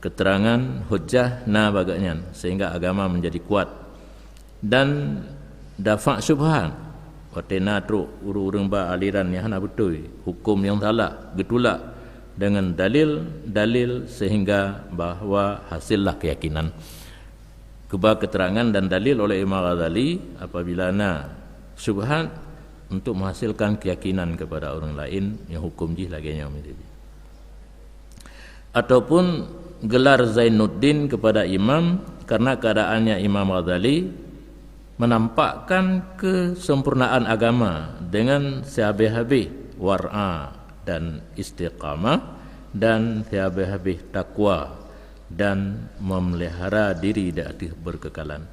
keterangan, hujah na bak gobnyan, sehingga agama menjadi kuat. Dan dafa' syubhat, watée na trok ureuëng-ureuëng ba aliran nyang hana beutôi, huköm nyang salah, geutulak dengan dalil-dalil sehingga bahwa hasillah keyakinan. Geuba keterangan dan dalil oleh Imam Ghazali apabila na syubhat untuk menghasilkan keyakinan kepada orang lain nyang huköm jih lagée nyoe. Ataupun gelar Zainuddin kepada imam karena keadaannya Imam Ghazali menampakkan kesempurnaan agama dengan sehabis-habis wara' dan istiqamah dan sehabis-habis takwa dan memelihara diri di ateueh berkekalan.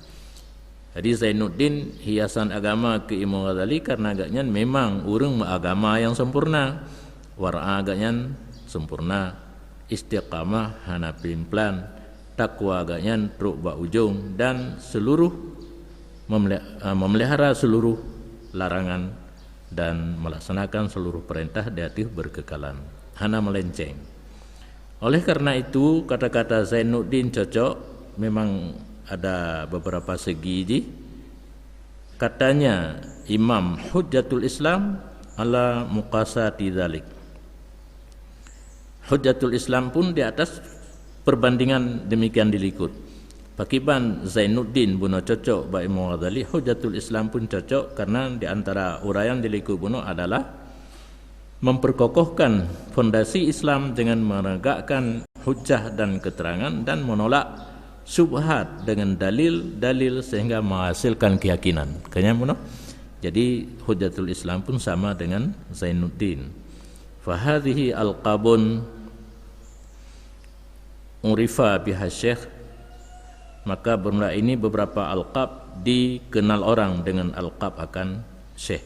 Jadi Zainuddin hiasan agama keu Imam Ghazali karena gobnyan memang ureuëng meuagama nyang sempurna. Wara' gobnyan sempurna, istiqamah hana pelan-pelan, takwa gobnyan trok bak ujong dan seluruh memeli-, eh, memelihara seluruh larangan dan melaksanakan seluruh perintah di ateueh berkekalan, hana melenceng. Oleh karena itu, kata-kata Zainuddin cocok, memang ada beberapa segi jih. Katanya Imam Hujjatul Islam ala muqasati dzalik. Hujjatul Islam pun di atas perbandingan demikian dilikot. Pakiban Zainuddin bunoe cocok bak Imam Ghazali, Hujjatul Islam pun cocok karena di antara uraian dilikot bunoe adalah memperkokohkan fondasi Islam dengan menegakkan hujah dan keterangan dan menolak syubhat dengan dalil-dalil sehingga menghasilkan keyakinan. Kanya bunoe. Jadi Hujjatul Islam pun sama dengan Zainuddin. Fahadhihi alqabun urifa biha syekh, maka bermula ini beberapa alqab dikenal orang dengan alqab akan syekh.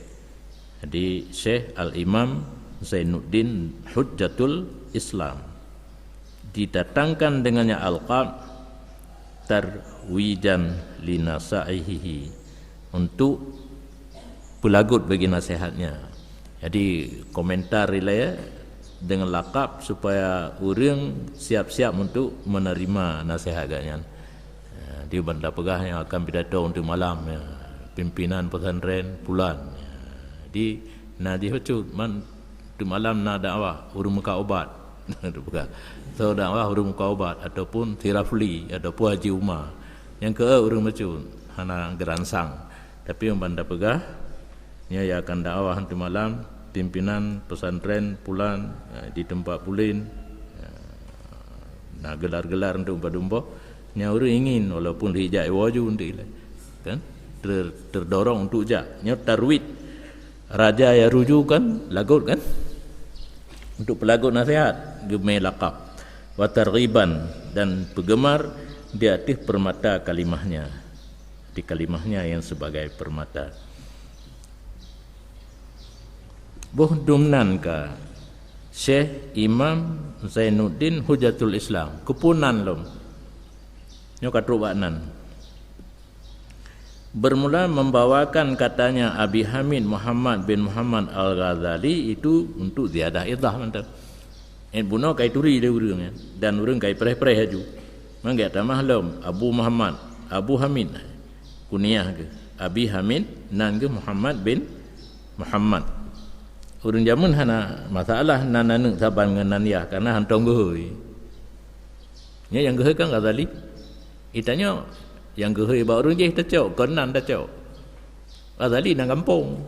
Jadi Syekh Al-Imam Zainuddin Hujjatul Islam didatangkan dengannya alqab tarwijan linasaihihi, untuk peulagot bagi nasihatnya. Jadi komentar ilée dengan lakab supaya ureuëng siap-siap untuk menerima nasihat gobnyan. Eh, Di ban tapeugah nyang akan pidato untuk malam, ya, pimpinan pesantren pulan. Ya. Di na jih bacut man untuk malam na dakwah ureuëng muka ubat. Tapeugah. So dakwah ureuëng muka ubat ataupun Sirafli ataupun Haji Uma. Nyang keu ureuëng bacut hana geransang. Tapi ban tapeugah nyoe ya akan dakwah untuk malam pimpinan pesantren pulan, ya, di tempat pulan, ya, na gelar-gelar untuk badumboh. Nyan ureuëng ingin walaupun lheueh jak iwoe ju untuk ilai. Kan? Ter, terdorong untuk jak. Nyoe tarwid. Raja ya ruju kan, lagot kan? Untuk pelagut nasihat, geumé lakab. Wa targhiban, dan penggemar di ateueh permata kalimahnya. Di kalimahnya yang sebagai permata. Boh dumnan ka Syekh Imam Zainuddin Hujatul Islam. Keupunan lom. Nyoe ka trok bak nan. Bermula membawakan katanya Abi Hamid Muhammad bin Muhammad Al-Ghazali itu untuk ziyadah idah mantap. Eh, bunoe kai turi lé ureuëng, ya. Dan ureuëng kai preh-preh aju. Mangat tamah lom Abu Muhammad, Abu Hamid. Kuniah ke Abi Hamid, nan ke Muhammad bin Muhammad. Ureuëng jameun hana masalah nan aneuk saban ngon nan yah, karena hantong geuhôi. Nyan nyang geuhôi kan Ghazali. Itanyoe nyang geuhôi bak ureuëng jih tacok, kon nan tacok. Ghazali nan gampông.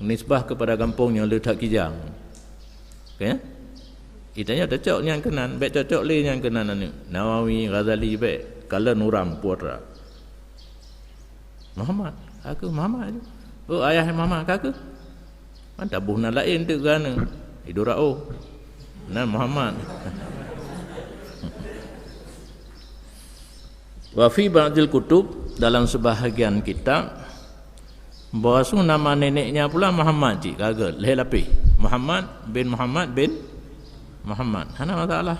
Nisbah kepada gampông nyang le that kijang. Oke? Itanyoe tacok nyan keunan, bék cocok lé nyan keunan aneuk. Nawawi, Ghazali bék, kalon uram putra. Muhammad, aku Muhammad. Oh, ayah Muhammad, aku. Kan taboh nan laén teuk gana. Idora oh. Nan Muhammad. Wa fi ba'dil kutub, dalam sebahagian kitab, bahwa su nama neneknya pula Muhammad cit, kaget, lhée lapéh. Muhammad bin Muhammad bin Muhammad. Hana masalah.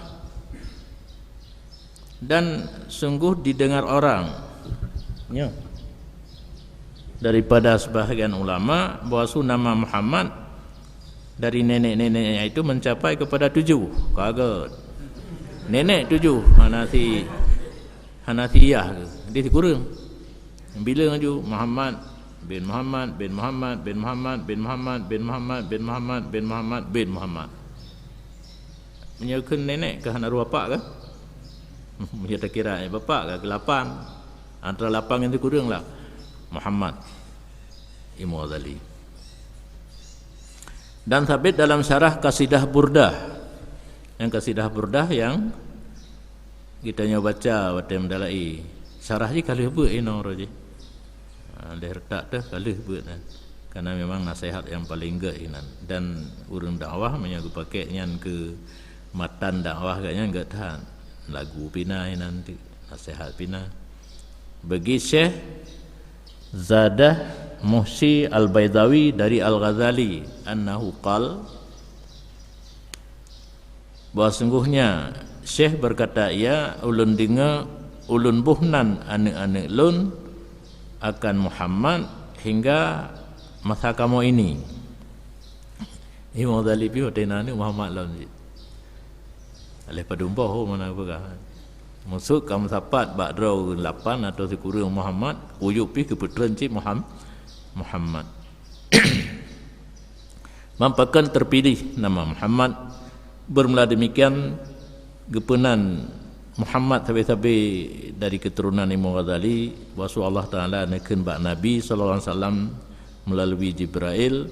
Dan sungguh didengar orang, ya, daripada sebahagian ulama bahwa su nama Muhammad dari nenek-neneknya itu mencapai kepada tujuh. Kaget. Nenek tujuh, hana si, hana si yah ke. Di sikureueng. Bila laju Muhammad bin Muhammad bin Muhammad bin Muhammad bin Muhammad bin Muhammad bin Muhammad bin Muhammad. Meunyoe kheun nenek ka hana rôh bapak kah? Meunyoe takira bapak ka keulapan. Antara lapan ngon sikureueng lah. Muhammad Imam Ghazali. Dan sabit dalam syarah Qasidah Burdah. Yang Qasidah Burdah yang geutanyoe baca watée meudalai. Syarah jih ka lheueh beuet inoe roh jih. Ha, lheueh reutak teuh ka lheueh beuet nyan. Karena memang nasihat yang paling gét inan. Dan ureuëng dakwah meunyoe geupaké nyan keu matan dakwah gét nyan gét that. Lagu pih na inan tu, nasihat pih na. Bagi Syekh Zadah Muhsyi Al-Baidawi dari Al-Ghazali, annahu qal, bahwa sungguhnya Syekh berkata, "Ya, ulôn deungoe, ulôn boh nan aneuëk-aneuëk lôn akan Muhammad hingga masa kamoe ini." Imam Ghazali pih watée na aneuëk Muhammad lom cit. Lheueh padum boh, oh, mana peugah. Maksud ka meusapat bak droe lapan atau sikureueng Muhammad, uyueb pih geupeutreun cit Muham-, Muhammad. Ban pakon terpilih nama Muhammad. Bermula demikian, geupeunan Muhammad sabe-sabe dari keturunan Imam Ghazali, bahwa Allah Taala neukheun bak Nabi sallallahu alaihi wasallam melalui Jibrail,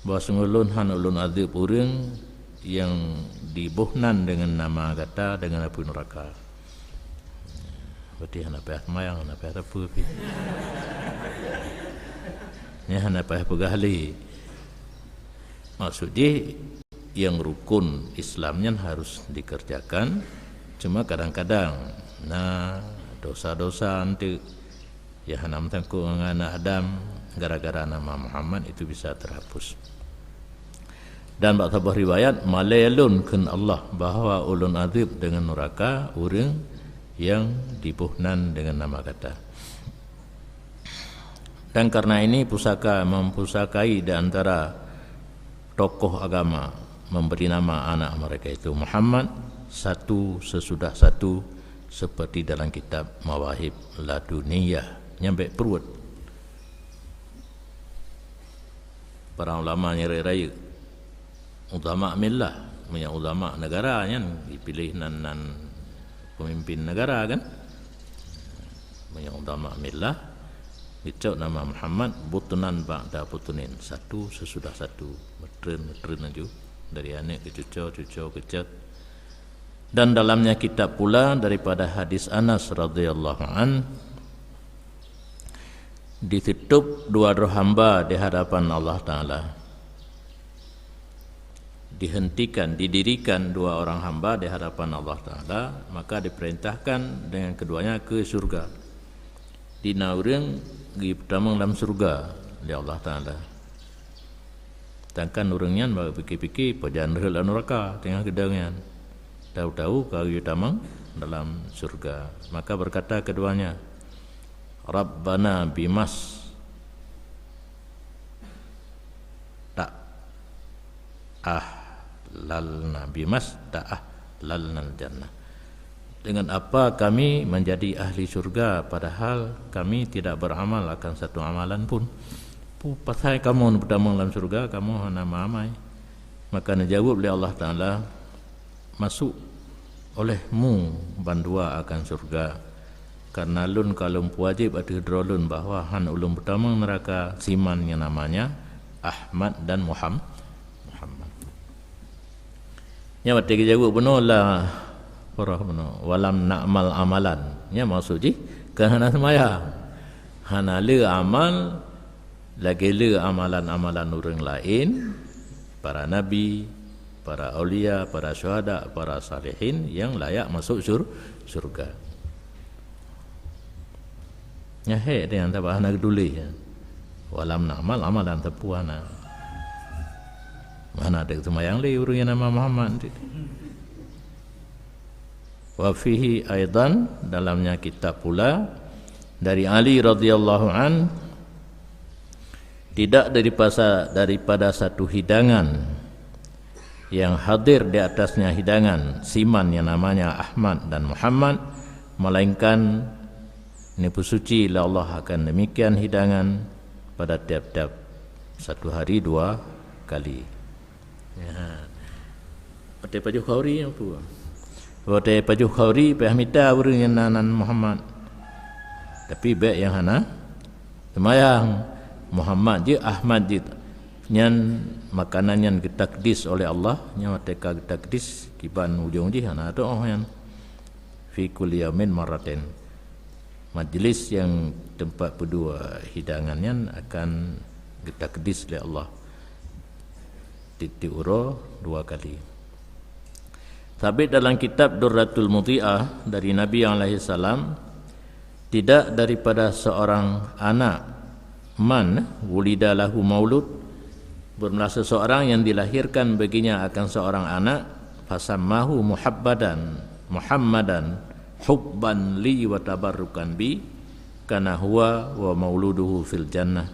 bahwa sungguh lôn hana ulôn adeueb ureuëng nyang diboh nan deungon nama gata deungon apui nuraka. Berarti hana payah seumayang, hana payah sapeue pih. Nyan hana payah peugah lé. Maksud jih, yang rukun Islam nyan harus dikerjakan. Cuma kadang-kadang na dosa-dosa anteuk nyang hana meusangkot ngon aneuk Adam, gara-gara nama Muhammad itu bisa terhapus. Dan bak saboh riwayat, malée lôn kheun Allah bahwa ulôn adeueb deungon nuraka ureuëng nyang diboh nan deungon nama gata. Dan karena ini pusaka mempusakai di antara tokoh agama memberi nama anak mereka itu Muhammad, satu sesudah satu, Seperti dalam kitab Mawahib Laduniyah, nyan bèk pruet. Para ulama nyang rayeuk-rayeuk, ulama millah, meunyoe ulama negara nyan jipiléh nan, nan pemimpin negara kan. Meunyoe ulama millah, geucok nama Muhammad butnan ba'da butnin, satu sesudah satu, meutreun-meutreun laju, dari aneuk keu cuco, cuco keu cot. Dan dalamnya kitab pula daripada hadis Anas radhiyallahu an, ditutup dua droe hamba di hadapan Allah Taala. Dihentikan, didirikan dua orang hamba di hadapan Allah Taala, maka diperintahkan dengan keduanya ke syurga. Di na ureuëng geutamong lam syurga lé Allah Taala. Sedangkan ureuëng nyan bak pike-pike pajan rhot lam nuraka teungoh geudong nyan. Tahu-tahu ka geutamong dalam syurga. Maka berkata keduanya, "Rabbana bimas ta ahlalna, bimas ta ahlalnal jannah." Dengan apa kami menjadi ahli syurga, padahal kami tidak beramal akan satu amalan pun? Peue pasai kamoe neupeutamong lam syurga, kamoe hana meuamai? Maka neujaweueb lé Allah Taala, "Masuk olehmu bandua akan syurga, karena lôn ka lôn peuwajéb ateueh droe lôn bahwa hana ulôn peutamong neuraka siman nyang namanya Ahmad dan Muham-, Muhammad." Nyan watée geujaweueb bunoe la peurah bunoe, "Walam na'mal amalan." Nyan maksud jih, kon hana seumayang. Hana le amal lagée le amalan-amalan ureuëng laén, para nabi, para aulia, para syuhada, para salihin nyang layak masuk syur-, syurga. Nyan hék teuh nyang sabab hana geutuléh. Walam na'mal amalan, sapeue hana. Hana teuseumayang lé ureuëng nyang nama Muhammad. Wa fihi aidan, dalamnya kitab pula, dari Ali radhiyallahu an, tidak daripada, daripada satu hidangan yang hadir di atasnya hidangan siman yang namanya Ahmad dan Muhammad, melainkan neupeusuci lé Allah akan demikian hidangan pada tiap-tiap satu hari dua kali. Ya. Watée pajoh khauri nyang peue? Watée pajoh khauri payah mita ureuëng nyang na nan Muhammad. Tapi bék nyang hana seumayang. Muhammad jeuet, Ahmad jeuet. Nyan makanan nyan geutakdis oleh Allah, nyan watée ka geutakdis kiban ujong jih hana teuoh nyan. Fi kulli yaumin marratain. Majlis nyang teumpat peudua hidangan nyan akan geutakdis lé Allah tieb-tieb uroe dua kali. Sabit dalam kitab Durratul Mudhi'ah dari Nabi alaihi salam, tidak daripada seorang anak, man wulida lahu maulud, bermula seseorang yang dilahirkan baginya akan seorang anak, fasammahu Muhabbadan, Muhammadan, hubban li wa tabarrukan bi, kana huwa wa mauluduhu fil jannah.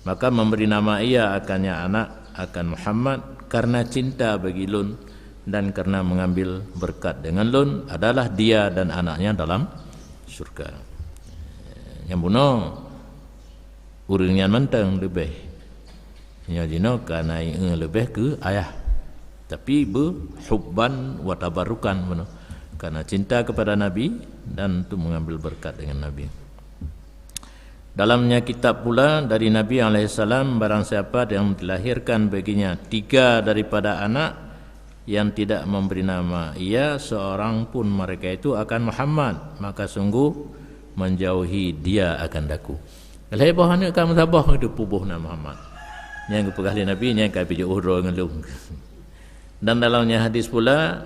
Maka memberi nama ia akannya anak akan Muhammad karena cinta bagi lôn dan karena mengambil berkat dengan lôn adalah dia dan anaknya dalam syurga. Nyang bunoe ureuëng nyan mantong leubeh. Nyoe jinoe ka na ié leubeh keu ayah. Tapi beu hubban wa tabarrukan bunoe. Karena cinta kepada Nabi dan untuk mengambil berkat dengan Nabi. Dalamnya kitab pula dari Nabi alaihissalam, barang siapa yang dilahirkan baginya tiga daripada anak yang tidak memberi nama ia seorang pun mereka itu akan Muhammad, maka sungguh menjauhi dia akan daku. Lhée boh aneuk ka meusaboh itu puboh na Muhammad. Nyang geupeugah lé Nabi, nyang ka pijoh uroe ngon lôn. Dan dalamnya hadis pula,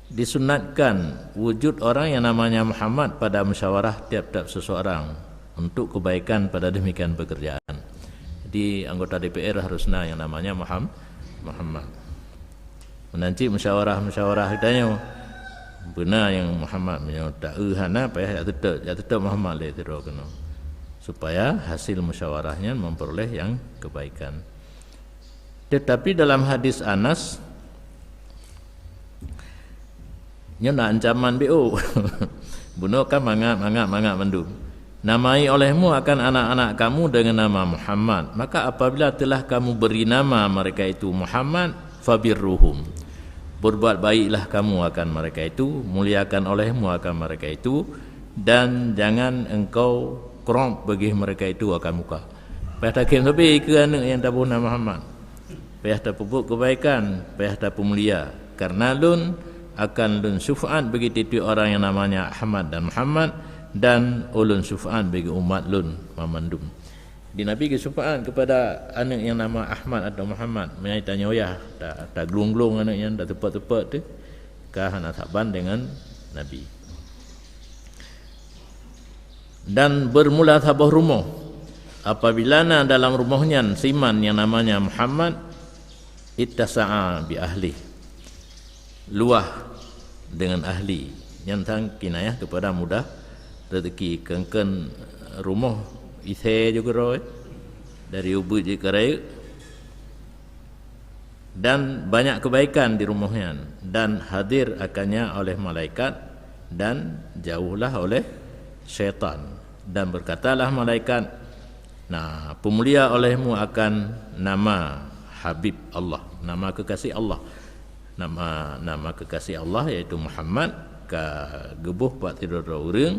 disunatkan wujud orang yang namanya Muhammad pada musyawarah tiap-tiap seseorang untuk kebaikan pada demikian pekerjaan. Jadi anggota D P R harus na yang namanya Muham-, Muhammad. Meunan cit musyawarah-musyawarah geutanyoe, beuna nyang Muhammad, meunyoe taeu hana payah jak teutôp, jak teutôp Muhammad lé sidroe keunoe, supaya hasil musyawarah nyan memperoleh yang kebaikan. Tetapi dalam hadis Anas, Nyoe na ancaman B O. Bunoe kan mangat, mangat, mangat mandum. "Namai olehmu akan anak-anak kamu dengan nama Muhammad. Maka apabila telah kamu beri nama mereka itu Muhammad, fabirruhum. Berbuat baiklah kamu akan mereka itu, muliakan olehmu akan mereka itu, dan jangan engkau krop bagi mereka itu akan muka." Payah takheun sabe keu aneuk nyang taboh nama Muhammad. Payah tapeubuet keubaikan, payah tapeumulia. Karena lôn akan lôn syufaat bagi tiep-tiep orang yang namanya Ahmad dan Muhammad, dan ulôn syufaat bagi umat lôn mamandum. Di Nabi geuseufaat kepada aneuk nyang nama Ahmad atau Muhammad. Meunyoe tanyoe yah, ta-, taglung-glung aneuk nyan, tateupeuk-teupeuk teuh, ka hana saban dengan Nabi. Dan bermula saboh rumoh. Apabila na dalam rumoh nyan siman nyang namanya Muhammad, ittasa'a bi ahli. Luah dengan ahli. Nyan sang kinayah kepada mudah rezeki. Keun-keun rumoh isé ju keudroe, dari ubeut jeuet keu rayeuk. Dan banyak kebaikan di rumoh nyan, dan hadir akannya oleh malaikat, dan jauhlah oleh syaitan. Dan berkatalah malaikat, "Nah, peumulia olehmu akan nama Habib Allah, nama kekasih Allah." Nama, nama kekasih Allah, yaitu Muhammad, ka geuboh bak sidroe-droe ureuëng,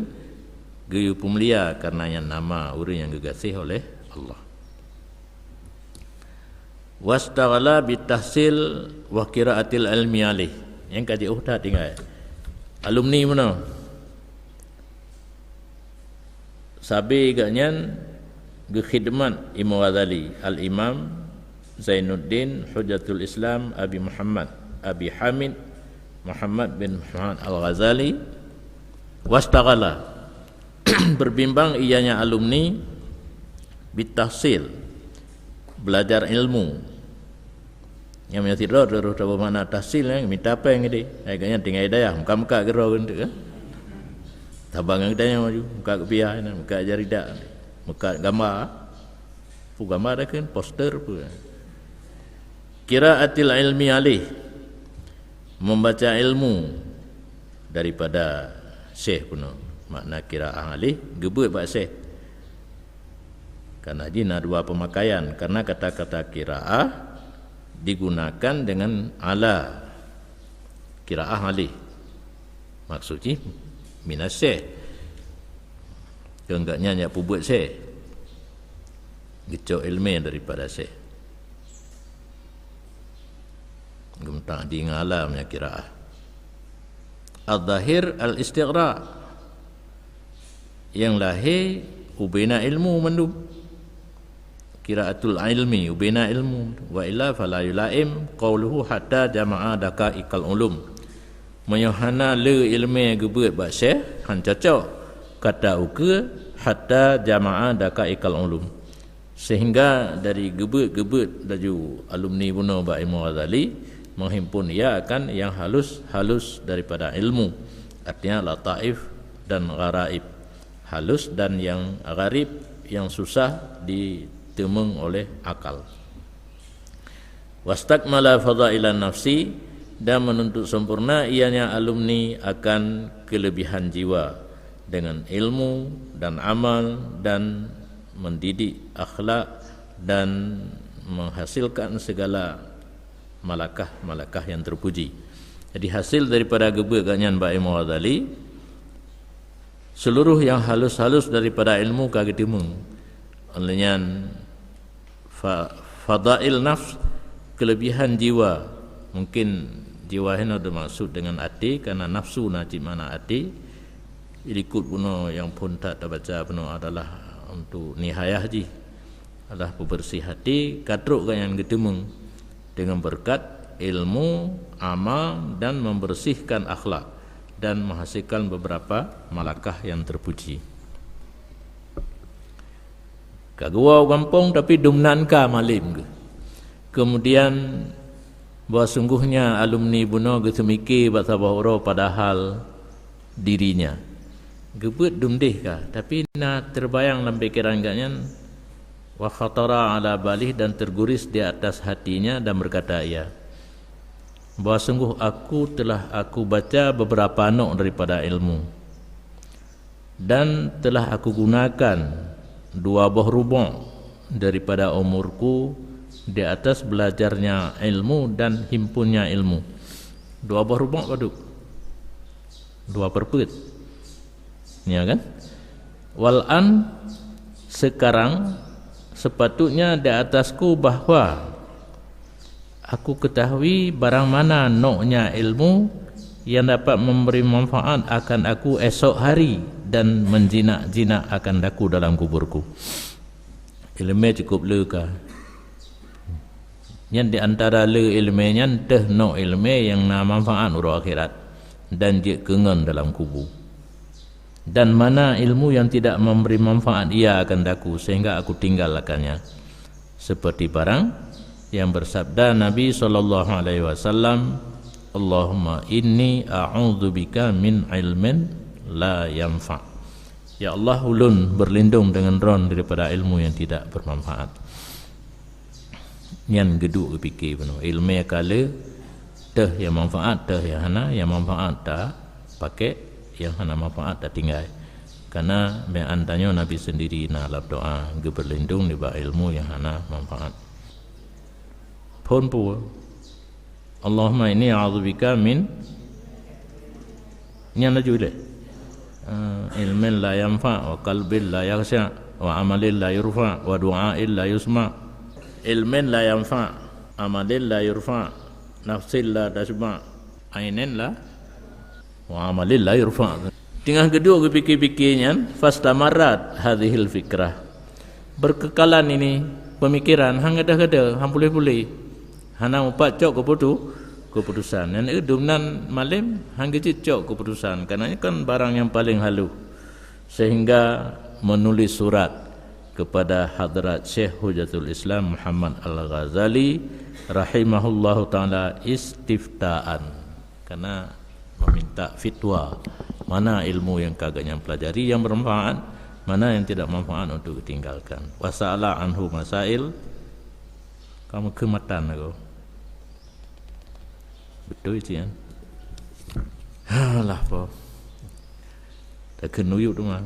geuyue peumulia karena nyan nama ureuëng nyang geugaséh oleh Allah. "Wastaghala bitahsil wa qiraatil ilmi alaih." Nyang ka jiôh that tinggai. Alumni meunoe. Sabe geuh nyan geukhidmat Imam Ghazali, Al-Imam Zainuddin Hujjatul Islam Abi Muhammad, Abi Hamid Muhammad bin Muhammad Al-Ghazali, wastaghala, berbimbang ianya alumni, bitahsil, belajar ilmu. Nyang meunyoe sidroe terus taboh makna tahsil, eh, mita péng geude. Hai geuh nyan tinggai dayah, muka-muka keudroe geunteuk, eh. Tabang ngon geutanyoe maju, muka kupiah, muka jaridak, muka gamba. Pu gamba dah kan, poster pu. Qiraatil ilmi alaih, membaca ilmu daripada syekh peunoh. Makna qiraah alaih, geubeuet bak syekh. Karena jih na dua pemakaian, karena kata-kata qiraah digunakan dengan ala, qiraah alaih. Maksud jih minas syekh. Keu geuhnyan nyang peubuet syekh. Geucok ilmu daripada syekh. Geumeutak di ngon ala meunyoe qiraah. Al-zahir al-istighraq. Nyang lahé ubena ilmu mandum. Qiraatul ilmi, ubena ilmu. Wa illa fala yulaim qauluhu hatta jama'a daqaiqal ulum. Meunyoe hana le ilmu geubeuet bak syekh, han cocok kata ukeue hatta jama'a daqaiqal ulum. Sehingga dari geubeuet-geubeuet laju alumni bunoe bak Imam Ghazali menghimpun ia akan yang halus-halus daripada ilmu, artinya lataif dan gharaib, halus dan yang gharib, yang susah diteumeung oleh akal. Wastakmala fadailan nafsi, dan menuntut sempurna ianya alumni akan kelebihan jiwa dengan ilmu dan amal dan mendidik akhlak dan menghasilkan segala malakah-malakah yang terpuji. Jadi hasil daripada geubeuet geuhnyan bak Imam Ghazali, seluruh yang halus-halus daripada ilmu ka geuteumeung. Oleh nyan fa-, fadail nafs, kelebihan jiwa. Mungkin jiwa hino dimaksud dengan até, karena nafsu na cit makna até. Ilikot bunoe nyang phon that tabaca bunoe adalah untuk nihayah jih. Adalah peubeureuséh até, ka trok geuhnyan geuteumeung dengan beureukat ilmu, amal, dan membersihkan akhlak, dan menghasilkan beberapa malakah yang terpuji. Ka geuwoe u gampông, tapi dumnan ka malém geuh. Kemudian, bahwa sungguhnya alumni bunoe geuseumike bak saboh uroe padahal dirinya. Geubeuet dumdeh ka, tapi na terbayang lam pikeran geuhnyan, wa khatara ala balih, dan terguris di atas hatinya dan berkata ia, Bahwa sungguh aku telah aku baca beberapa nok daripada ilmu, dan telah aku gunakan dua boh rubuk daripada umurku di atas belajarnya ilmu dan himpunnya ilmu. Dua boh rubuk padub? Dua perpet. Ya kan? Wal an, sekarang, sepatutnya di atasku bahwa aku ketahui barang mana noknya ilmu yang dapat memberi manfaat akan aku esok hari dan menjinak-jinak akan daku dalam kuburku. Ileumé cukup le ka. Nyan di antara le ileumé nyan teuh nok ileumé nyang na manfaat uroe akhirat dan jeuet keungon dalam kubu. Dan mana ilmu yang tidak memberi manfaat ia akan daku, sehingga aku tinggalkannya. Seperti barang yang bersabda Nabi sallallahu alaihi wasallam, "Allahumma inni a'udzubika min ilmin la yanfa." Ya Allah, ulôn berlindung dengan Droen daripada ilmu yang tidak bermanfaat. Nyan geuduek geupike bunoe. Ileumé ka le, teuh nyang manfaat, teuh nyang hana, nyang manfaat tapakék, nyang hana manfaat tatinggai. Karena meu'an tanyoe Nabi sendiri na lam doa geuberlindung nibak ilmu nyang hana manfaat. Phon peue? Allahumma inni a'udzubika min, nyan laju ilée. Ah, ilmin la yanfa, wa qalbin la yakhsya, wa amalin la yurfa, wa du'ain la yusma. Ilmin la yanfa, amalin la yurfa, nafsin la tasba, ainin la, wa amalin la yurfa. Teungoh geuduek geupike-pike nyan, fastamarrat hadzihil fikrah. Berkekalan ini pemikiran han gadôh-gadôh, han puléh-puléh. Hana mupat cok keuputu-, keuputusan. Nyan eu dumnan malém han geujeuet cok keuputusan, karena nyan kan barang nyang paleng halôh. Sehingga menulis surat kepada Hadrat Syekh Hujatul Islam Muhammad Al-Ghazali rahimahullahu taala istiftaan. Karena meminta fitwa, mana ilmu yang ka geuhnyan pelajari yang bermanfaat, mana yang tidak manfaat untuk ditinggalkan. Wa sa'ala anhu masail, kamu keumatan aku. Betul itu, kan? Alah, po. Tak kena yuk tu, mah.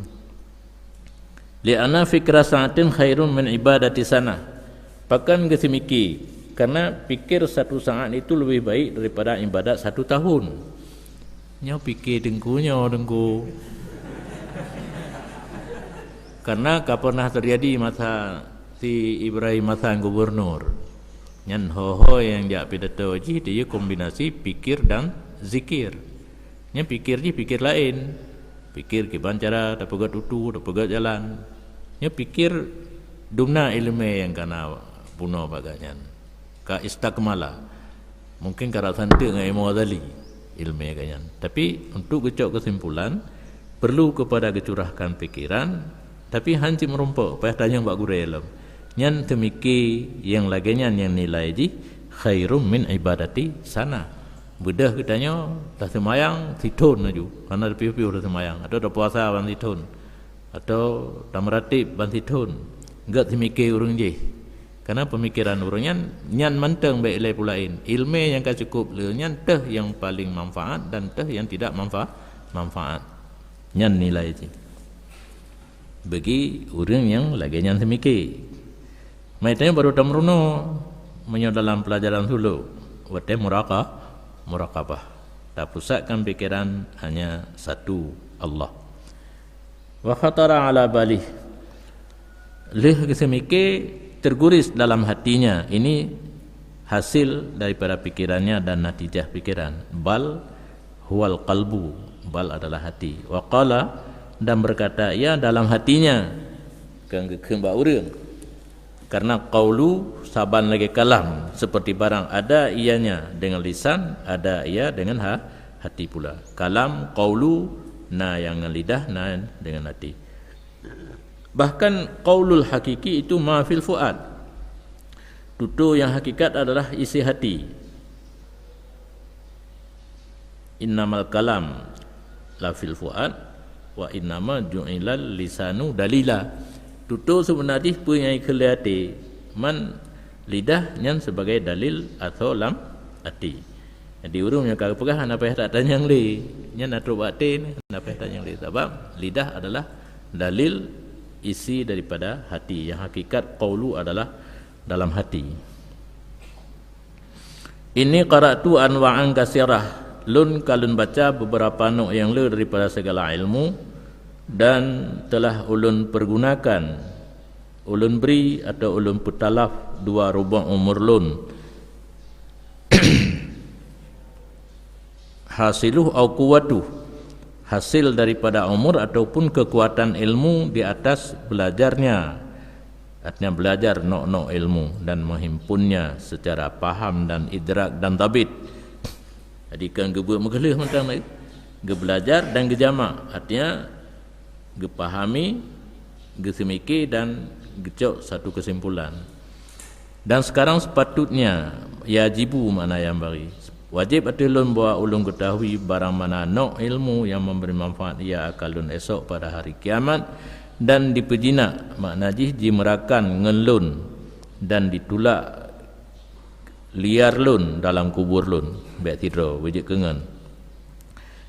"Li'anna fikra sa'atin khairun min ibadati sanah." Pakon geuseumike? Karena pikir satu saat itu lebih baik daripada ibadat satu tahun. Nyoe pike teungku, nyoe teungku. Karena ka pernah terjadi masa si Ibrahim Hasan gubernur. Nyan ho-ho nyang jak pidato jih dia kombinasi pikir dan zikir. Nyan pikir jih pikir laén. Pikir kiban cara tapeugét utu, tapeugét jalan. Nyoe pikir dumna ileumé nyang kana bunoe bak gobnyan. Ka istakmala. Mungkin ka rasa enteuk ngon Imam Ghazali ileumé gobnyan. Tapi untuk geucok keusimpulan, perlu kepada geucurahkan pikiran, tapi han cit meurumpok, payah tanyong bak gurée lom. Nyan teumike nyang lagée nyan nyang nilai jih khairum min ibadati sana. Beudôh geutanyoe taseumayang sithon laju, hana piôh-piôh taseumayang, atawa tapuasa ban sithon, atawa tameuratéb ban sithon, gét seumike ureuëng jih. Karena pemikiran ureuëng nyan, nyan mantong bék ilée peue laén. Ileumé nyang ka cukup le nyan teuh nyang paleng manfaat dan teuh nyang tidak manfa-, manfaat. Nyan nilai jih. Bagi ureuëng nyang lagée nyan seumike. Meuitanyoe barô tameurunoe meunyoe dalam peulajaran suluk, watée muraka-, murakabah. Tapusatkan pikiran hanya satu Allah. Wa khatara ala balih. Lheueh geuseumike terguris dalam hatinya. Ini hasil daripada pikirannya dan natijah pikiran. Bal huwal qalbu. Bal adalah hati. Wa qala, dan berkata ia dalam hatinya. Keu geukheun bak ureuëng. Karena qaulu saban lagée kalam, seperti barang ada ianya dengan lisan, ada ia dengan ha-, hati pula. Kalam, qaulu, na nyang ngon lidah, na dengan hati. Bahkan qaulul hakiki itu ma fil fuad. Tutoe nyang hakikat adalah isi hati. Innamal kalam la fil fuad wa innama ju'ilal lisanu dalila. Tutoe seubeuna jih peue nyang ikheun lé até, man lidah nyan sebagai dalil atau lam até. Jadi ureuëng nyang ka geupeugah hana payah tatanyong lé. Nyan na trok bak até ni, hana payah tatanyong lé. Sabab lidah adalah dalil isi daripada hati. Yang hakikat qaulu adalah dalam hati. Inni qara'tu anwa'an katsirah. Lôn ka lôn baca beberapa nok nyang le daripada segala ilmu dan telah ulôn pergunakan, ulôn beri atau ulôn peutalaf dua rubok umur lôn. Hasiluh au quwwatuh, hasil daripada umur ataupun kekuatan ilmu di atas belajarnya. Artinya belajar nok-nok ilmu dan menghimpunnya secara paham dan idrak dan tabit. Jadi kan geubeuet meugeuleuh mantong lagée. Geubelajar dan geujamak, artinya geupahami, geuseumike dan geucok satu kesimpulan. Dan sekarang sepatutnya, yajibu makna yang bari. Wajib ateueh lôn bahwa ulôn geutahui barang mana nok ilmu yang memberi manfaat ia akan lôn esok pada hari kiamat dan dipeujinak, makna jih jimeurakan ngon lôn dan ditulak liar lôn dalam kubur lôn, bék sidroe beujeuet keungon.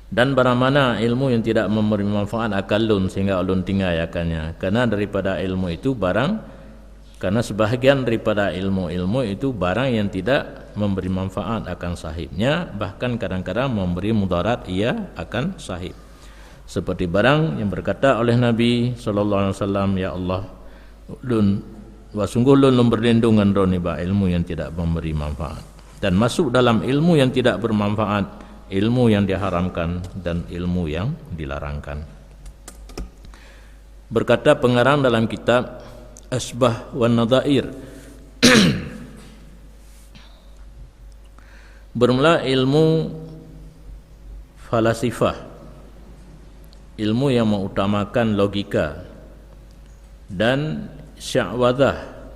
Dan barang mana ilmu yang tidak memberi manfaat akan lôn sehingga ulôn tinggai akannya. Karena daripada ilmu itu barang, karena sebahagian daripada ilmu-ilmu itu barang yang tidak memberi manfaat akan sahibnya, bahkan kadang-kadang memberi mudarat ia akan sahib. Seperti barang yang berkata oleh Nabi sallallahu alaihi wasallam, "Ya Allah, lôn, wa sungguh lôn, lôn berlindung ngon droe nibak ilmu yang tidak memberi manfaat." Dan masuk dalam ilmu yang tidak bermanfaat, ilmu yang diharamkan dan ilmu yang dilarangkan. Berkata pengarang dalam kitab Asbah wan Nadhair, bermula ilmu falasifah, ilmu yang mengutamakan logika, dan sya'wadah,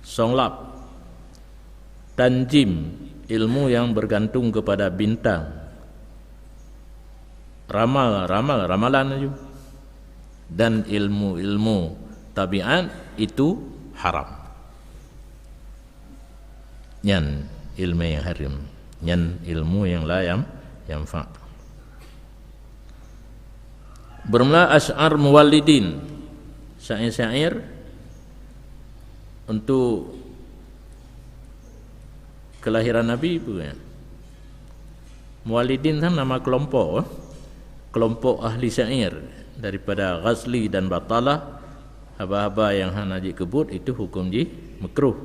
songlap, tanjim, ilmu yang bergantung kepada bintang, ramal, ramal, ramalan laju, dan ilmu-ilmu tabiat itu haram. Nyan ilmu yang haram. Nyan ilmu yang la yam-, yanfa'. Bermula asy'ar muwallidin, syair-syair untuk kelahiran Nabi, bukan? Muwallidin kan nama kelompok, eh? Kelompok ahli syair daripada Ghazli dan Batalah, haba-haba yang hana jikeubut itu hukum jih makruh.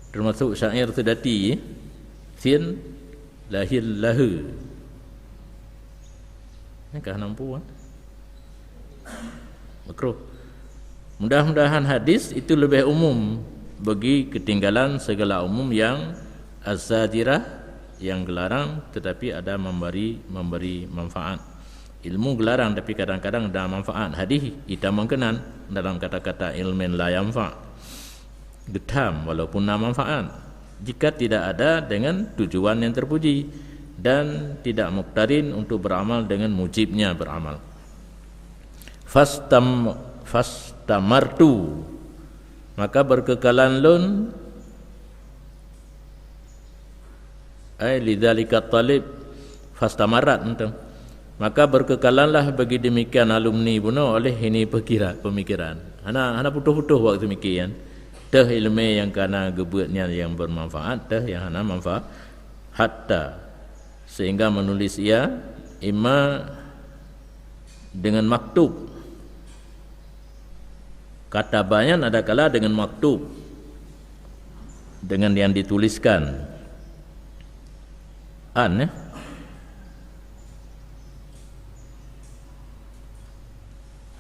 Termasuk syair seudati, sin lahil lahu. Ni kah nampu, eh? Makruh. Mudah-mudahan hadis itu lebih umum bagi ketinggalan segala umum yang az-zajirah, yang gelarang, tetapi ada memberi, memberi manfaat. Ilmu gelarang tapi kadang-kadang ada manfaat. Hadis itamong keunan dalam kata-kata ilmin la yanfa'. Geutam walaupun na manfaat, jika tidak ada dengan tujuan yang terpuji dan tidak muktarin untuk beramal dengan mujibnya beramal. Fastam-, fastamartu, maka berkekalan lôn, ai lidzalika talib, fastamarat entong. Maka berkekalanlah bagi demikian alumni bunoe oleh ini pekira-, pemikiran. Hana, hana putôh-putôh waktu mikian. Teuh ilmu yang kana geubeuet nyan yang bermanfaat, teuh yang hana manfaat. Hatta, sehingga menulis ia imma dengan maktub. Kataba nyan adakala dengan maktub, dengan yang dituliskan. An, ya?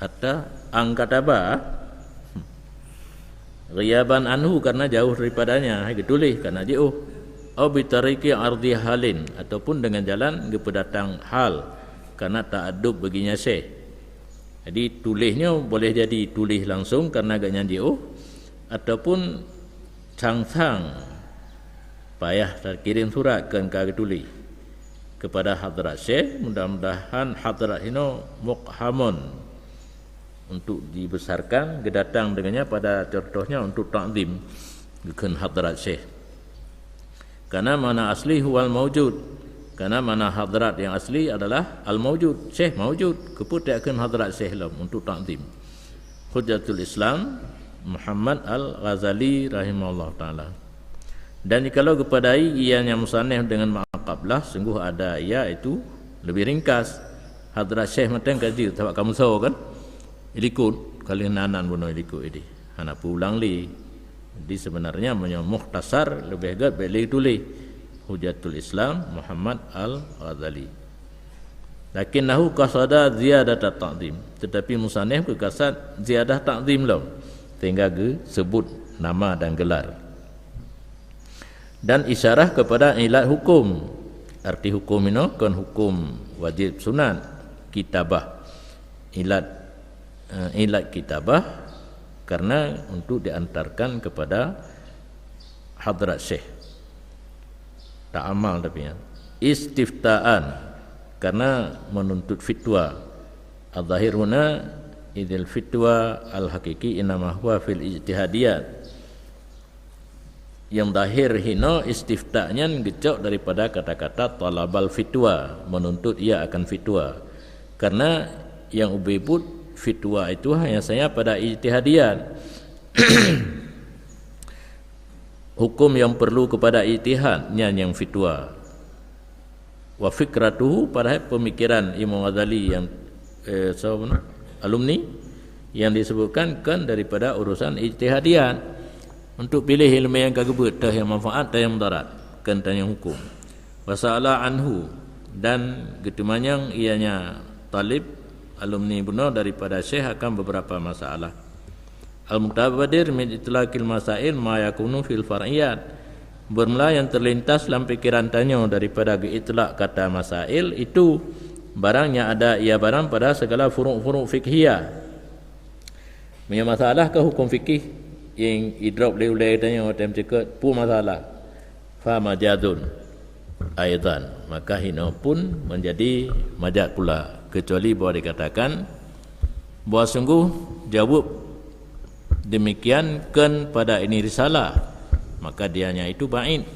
Hatta an kataba, ghiyaban anhu, karena jauh daripadanya, hai geutuléh karena jiôh. Au bi tariqi ardi halin, ataupun dengan jalan geupeudatang hal, karena ta'addub baginya syekh. Jadi tuléh nyoe boleh jadi tuléh langsung karena gobnyan jiôh, ataupun sang-sang payah takirém surat keu ka geutuléh kepada hadrat syekh, mudah-mudahan hadrat inoe muqhamun untuk dibesarkan, geudatang dengannya pada contohnya untuk takzim geukheun hadrat syekh. Karena makna asli huwal maujud. Karena makna hadrat yang asli adalah al-maujud, syekh maujud. Keupeue takheun hadrat syekh lom untuk takzim? Hujjatul Islam Muhammad Al-Ghazali rahimahullah taala. Dan jikalau geupadai ianya musannif dengan ma qablah, sungguh ada ia itu lebih ringkas. Hadrat syekh mantong ka jeuet, sabab ka musoh kan? Ilikot, ka lheueh nan bunoe ilikot ideh. Hana peulang lé. Jadi sebenarnya meunyoe mukhtasar leubeh gét bèk lé tuléh Hujjatul Islam Muhammad Al-Ghazali. Lakinnahu qasada ziyadata ta'zim, tetapi musannif geukasad ziyadah ta'zim lom, sehingga geusebut nama dan gelar. Dan isyarah kepada ilat hukum. Arti hukum inoe kon hukum wajib sunat kitabah. Ilat, eh, ilat kitabah karena untuk diantarkan kepada hadrat syekh. Ta'amal tapi ya. Istiftaan karena menuntut fitwa. Al-zahir huna idil fitwa al-haqiqi inama huwa fil ijtihadiyat. Yang zahir hino istifta nyan geucok daripada kata-kata talabal fitwa, menuntut ia akan fitwa. Karena yang ubé buet fitwa itu hanya saja pada ijtihadiyat. Hukum yang perlu kepada ijtihad nyan yang fitwa. Wa fikratuhu, padahai pemikiran Imam Ghazali yang, eh, so, alumni yang disebutkan kan daripada urusan ijtihadiyat untuk pilih ilmu yang ka geubeuet, tah yang manfaat, tah yang mudarat, kan tah yang hukum. Wa sa'ala anhu, dan geuteumanyong ianya talib alumni bunoe daripada syekh akan beberapa masalah. Al-mutabadir min itlaqil masail ma yakunu fil far'iyat. Bermula yang terlintas lam pikiran tanyoe daripada geuitlak kata masail itu barang nyang ada ia barang pada segala furu'-furu' fikhiyah. Meunyoe masalah keu hukum fikih nyang idrop lé ulèe tanyoe watèe meuceukeut peue masalah, fa majazun aidan, maka hino pun menjadi majaz pula, kecuali bahwa dikatakan bahwa sungguh jaweueb demikian kan pada ini risalah, maka dianya itu ba'id.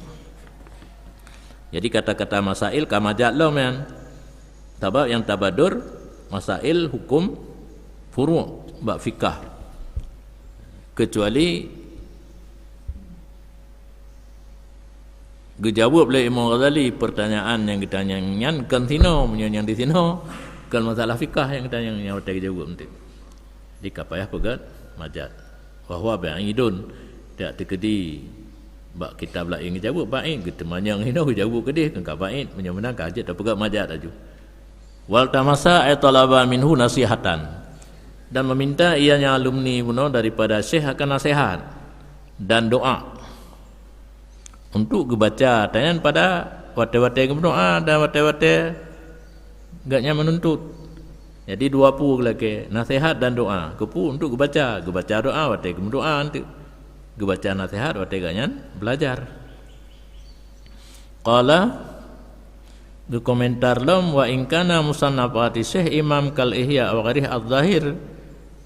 Jadi kata-kata masail ka majaz lom nyan. Sabab nyang tabadur masail hukum furu' bak fikah. Kecuali geujaweueb lé Imam Ghazali pertanyaan nyang geutanyong nyan kan sinoe, meunyoe nyang di sinoe kan masalah fikah nyang geutanyong nyan watèe geujaweueb enteuk. Jadi ka payah peugah majaz. Wa huwa ba'idun, tak teukeudi bak kitab laén geujaweueb ba'id, geuteumanyong hino geujaweueb keudeh, kan ka ba'id, meunyoe meunan ka jeuet tapeugah majaz laju. Wal tamasa ay talaba minhu nasihatan. Dan meminta ianya alumni bunoe daripada syekh akan nasihat dan doa. Untuk geubaca tanyan pada watèe-watèe geumeudoa dan watèe-watèe gobnyan meununtut. Jadi dua peue geulakèe, naseuhat dan doa. Keupeue untuk geubaca, geubaca doa watèe geumeudoa enteuk. Geubaca naseuhat watèe gobnyan beulajar. Qala, geukomentar lom, wa in kana musannafati Syekh Imam kal Ihya wa ghairih adh-dhahir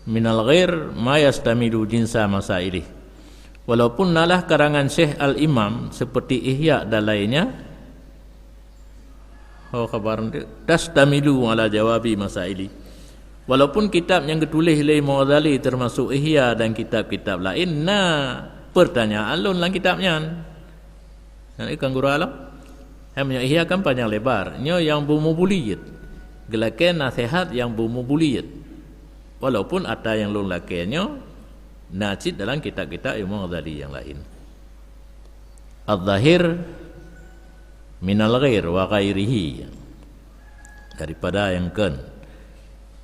minal ghair ma yastamilu jinsa masailih. Walaupun nalah karangan Syekh Al-Imam seperti Ihya dan lainnya, ho khabar nteuk, tastamilu ala jawabi masaili. Walaupun kitab nyang geutuléh lé Imam Ghazali teumasok Ihya dan kitab-kitab laén na pertanyaan lôn lam kitab nyan. Nyan kan gura lom. Hai meunyoe Ihya kan panyang lebar, nyoe nyang beumubuliyet. Geulakèe naseuhat nyang beumubuliyet. Walaupun ata nyang lôn lakèe nyoe na cit dalam kitab-kitab Imam Ghazali nyang laén. Adh-dhahir minal ghair wa ghairihi, daripada nyang kon.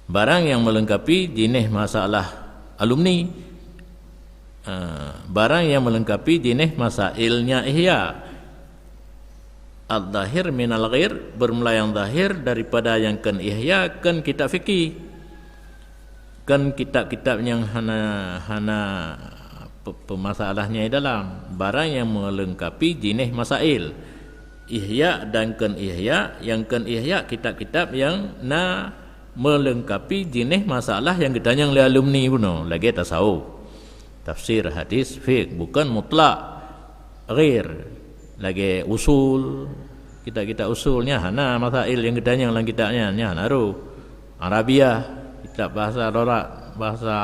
Barang nyang meulengkapi jinéh masalah alumni, eh, barang nyang meulengkapi jinéh masailnya Ihya. Adh-dhahir minal ghair, bermula nyang zahir daripada nyang kon Ihya, kon kitab fikih. Kan kitab-kitab nyang hana, hana pe-, peumasalahnya di dalam, barang nyang meulengkapi jinéh masail. Ihya dan kon Ihya, nyang kon Ihya kitab-kitab nyang na meulengkapi jinéh masalah nyang geutanyong lé alumni bunoe, lagèe tasawuf, tafsir, hadis, fiqh, bukon mutlak, ghair. Lagée usul, kitab-kitab usul nyan hana masail nyang geutanyong lam kitab nyan, nyan hana rôh. Arabiah, kitab bahasa lughat, bahasa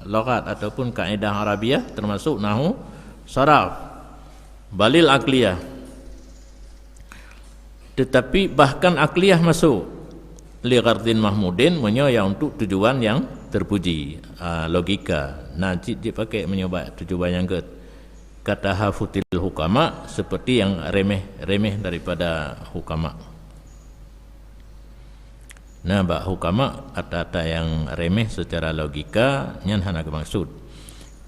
lughat ataupun kaedah Arabiah, termasuk nahwu, saraf, balil akliyah. Tetapi bahkan akliyah masuk, li ghardin mahmudin, meunyoe ya untuk tujuan yang terpuji. Ah, logika. Nah, cit jipakai meunyoe bak tujuan nyang gét. Katahafutil hukama, seperti yang remeh-remeh daripada hukama. Nah, bak hukama, kata-kata yang remeh secara logika, nyan hana geumaksud.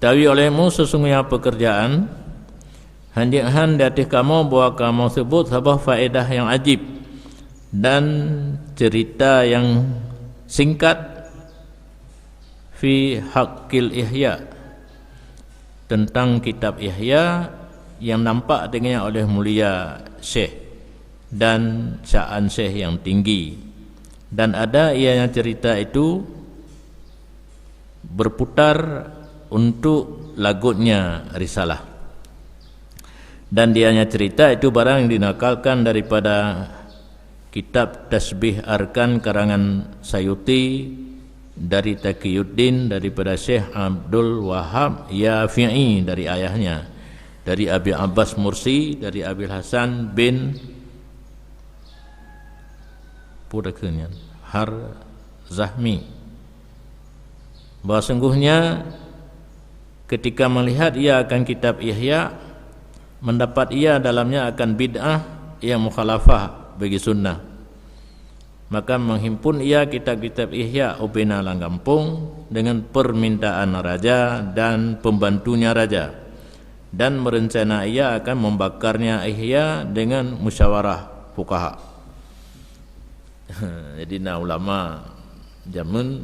Tawi olehmu sesungguhnya pekerjaan, hanjeuet han di ateueh kamoe bahwa kamoe sebut saboh faedah yang ajib dan cerita yang singkat fi haqqil Ihya, tentang kitab Ihya yang nampak tingginya oleh mulia Syekh dan sya'an Syekh yang tinggi. Dan ada ianya cerita itu berputar untuk lagutnya risalah. Dan dianya cerita itu barang yang dinakalkan daripada kitab Tasbih Arkan karangan Sayuti, dari Taqiyuddin, daripada Syekh Abdul Wahab Yafi'i dari ayahnya, dari Abi Abbas Mursi, dari Abil Hasan bin Pudakunian Har Zahmi, bahwa sungguhnya ketika melihat ia akan kitab Ihya, mendapat ia dalamnya akan bid'ah yang mukhalafah bagi sunnah. Maka menghimpun ia kitab-kitab Ihya ubena lam gampông dengan permintaan raja dan pembantunya raja, dan merencana ia akan membakarnya Ihya dengan musyawarah fuqaha. Jadi na ulama jameun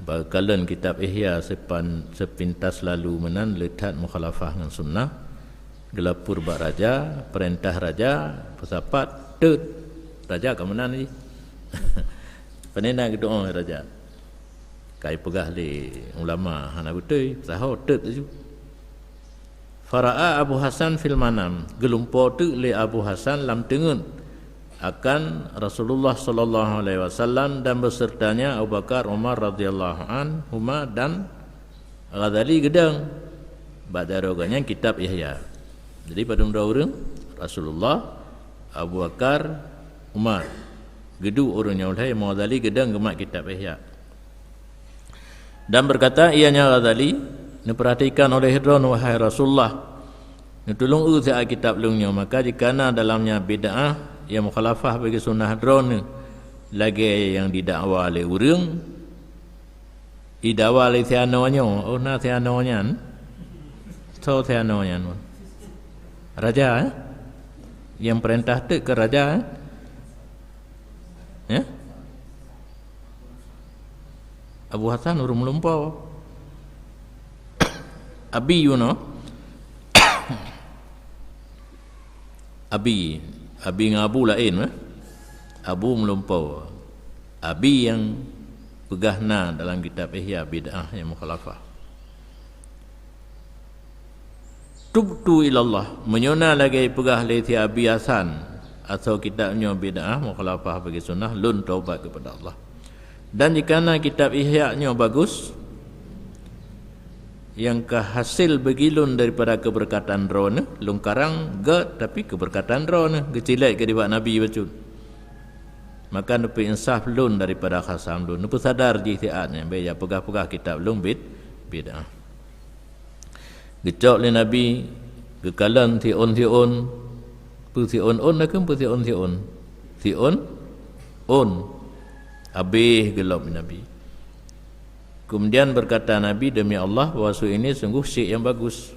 bak kalon kitab Ihya sepan-, sepintas lalu meunan le that mukhalafah ngon sunnah, geulapor bak raja, peurintah raja, peusapat, teut. Raja ka meunan jih. Pane na geudoa raja. Kai peugah lé ulama hana beutôi, peusaho teut laju. Fara'a Abu Hasan fil manam, geulumpo teuk lé Abu Hasan lam teungeut akan Rasulullah sallallahu alaihi wasallam dan besertanya Abu Bakar, Umar radhiyallahu anhuma dan Ghazali geudong bak jaroe gobnyan kitab Ihya. Jadi padum dua ureuëng, Rasulullah, Abu Bakar, Umar. Geuduek ureuëng nyang ulhée Imam Ghazali geudong geumat kitab Ihya. Dan berkata ianya Ghazali, "Neupeurhatikan oleh droeneuh, wahai Rasulullah, neutulông eu siat kitab lôn nyoe, maka jikana dalamnya bid'ah nyang mukhalafah bagi sunnah droeneuh, lagée nyang didakwa lé ureuëng, idakwa lé si anoe nyoe, oh na si anoe nyan, soe si anoe nyan? Raja, eh? Nyang peurintah teuk keu raja, eh? Ya?" Abu Hasan ureuëng meulumpo. Abi, you know. Abi, Abi ngon Abu laén, eh? Abu meulumpo. Abi nyang peugah na dalam kitab Ihya bid'ah nyang mukhalafah. "Tubtu ilallah, meunyoe na lagée peugah lé si Abi Hasan, asoe kitab nyoe bid'ah mukhalafah bagi sunnah, lôn taubat keupada Allah. Dan jikana kitab Ihya nyoe bagus, nyang ka hasé bagi lôn daripada keubeureukatan droeneuh, lôn karang gét, tapi keubeureukatan droeneuh geucilét keu nibak Nabi bacut. Maka neupeuinsaf lôn daripada khasam lôn, neupeusadar jih siat nyan, bék jak peugah-peugah kitab lôn bid-, bid'ah." Geucok lé Nabi, geukalon siôn-siôn, peusiôn-ôn, nakeuh peusiôn-siôn. Siôn-ôn. Habéh geulop lé Nabi. Kemudian berkata Nabi, "Demi Allah, bahwa su ini sungguh syekh yang bagus."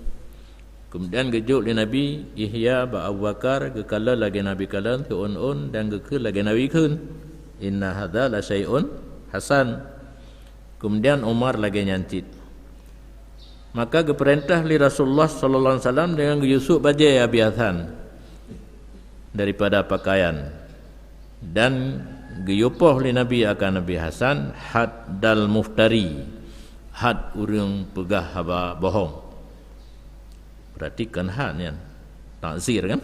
Kemudian geujok lé Nabi Ihya bak Abu Bakar, geukalon lagée Nabi kalon, siôn-ôn, dan geukheun lagée Nabi kheun, "Inna hadza la syai'un hasan." Kemudian Umar lagée nyan cit. Maka geupeurintah lé Rasulullah sallallahu alaihi wasallam deungon geuyue sôk bajée Abi Hasan daripada pakaian, dan geuyue poh lé Nabi akan Abi Hasan had dal muftari, had ureuëng peugah haba bohong. Berarti kan hat nyan. Takzir kan?